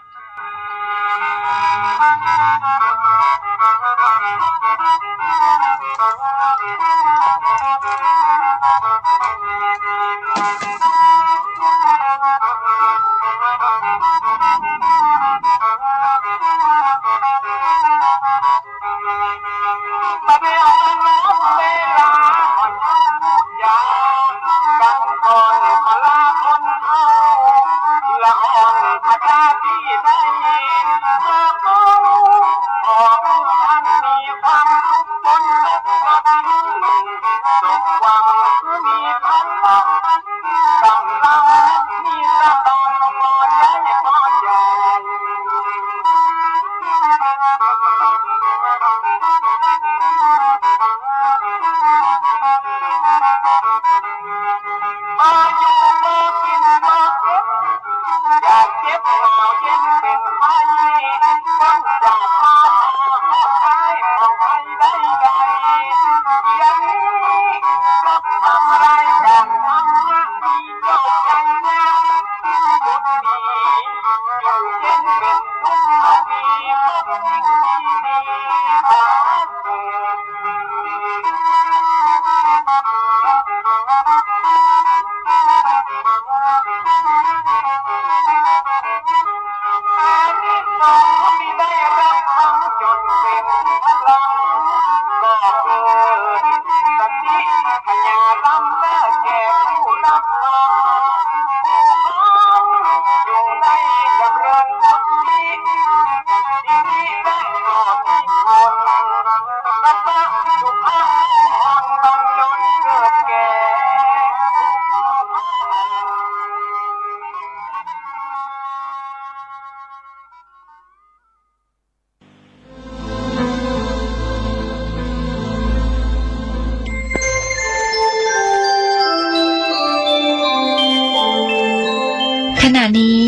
ขณะนี้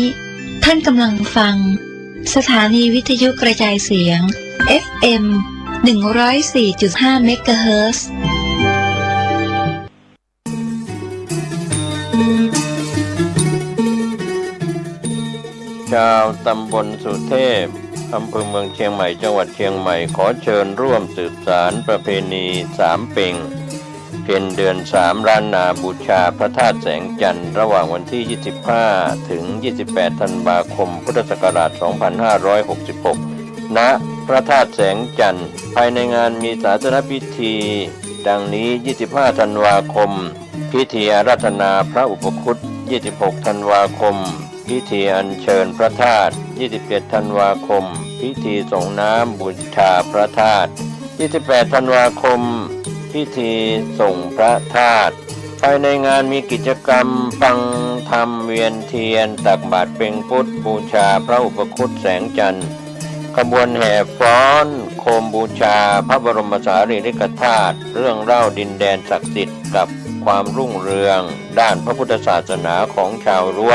ท่านกำลังฟังสถานีวิทยุกระจายเสียง เอฟเอ็ม หนึ่งร้อยสี่จุดห้า เมกะเฮิรตซ์ ชาวตำบลสุเทพ อำเภอเมืองเชียงใหม่ จังหวัดเชียงใหม่ ขอเชิญร่วมสืบสานประเพณีสามเป็ง เพ็ญเดือนสาม ล้านนา บูชาพระธาตุแสงจันทร์ ระหว่างวันที่ ยี่สิบห้า ถึง ยี่สิบแปด ธันวาคม พุทธศักราช สองพันห้าร้อยหกสิบหก ณ พระธาตุแสงจันทร์ ภายในงานมีศาสนพิธี ดังนี้ ยี่สิบห้า ธันวาคม พิธีอาราธนาพระอุปคุต ยี่สิบหก ธันวาคม พิธีอัญเชิญพระธาตุ ยี่สิบเจ็ด ธันวาคม พิธีส่งน้ำบูชาพระธาตุ ยี่สิบแปด ธันวาคม พิธีส่งพระธาตุ ภายในงานมีกิจกรรมฟังธรรม เวียนเทียน ตักบาตรเป็งพุทธ บูชาพระอุปคุตแสงจันทร์ ขบวนแห่ฟ้อนโคมบูชาพระบรมสารีริกธาตุ เรื่องเล่าดินแดนศักดิ์สิทธิ์กับความรุ่งเรืองด้านพระพุทธศาสนาของชาวรั้ว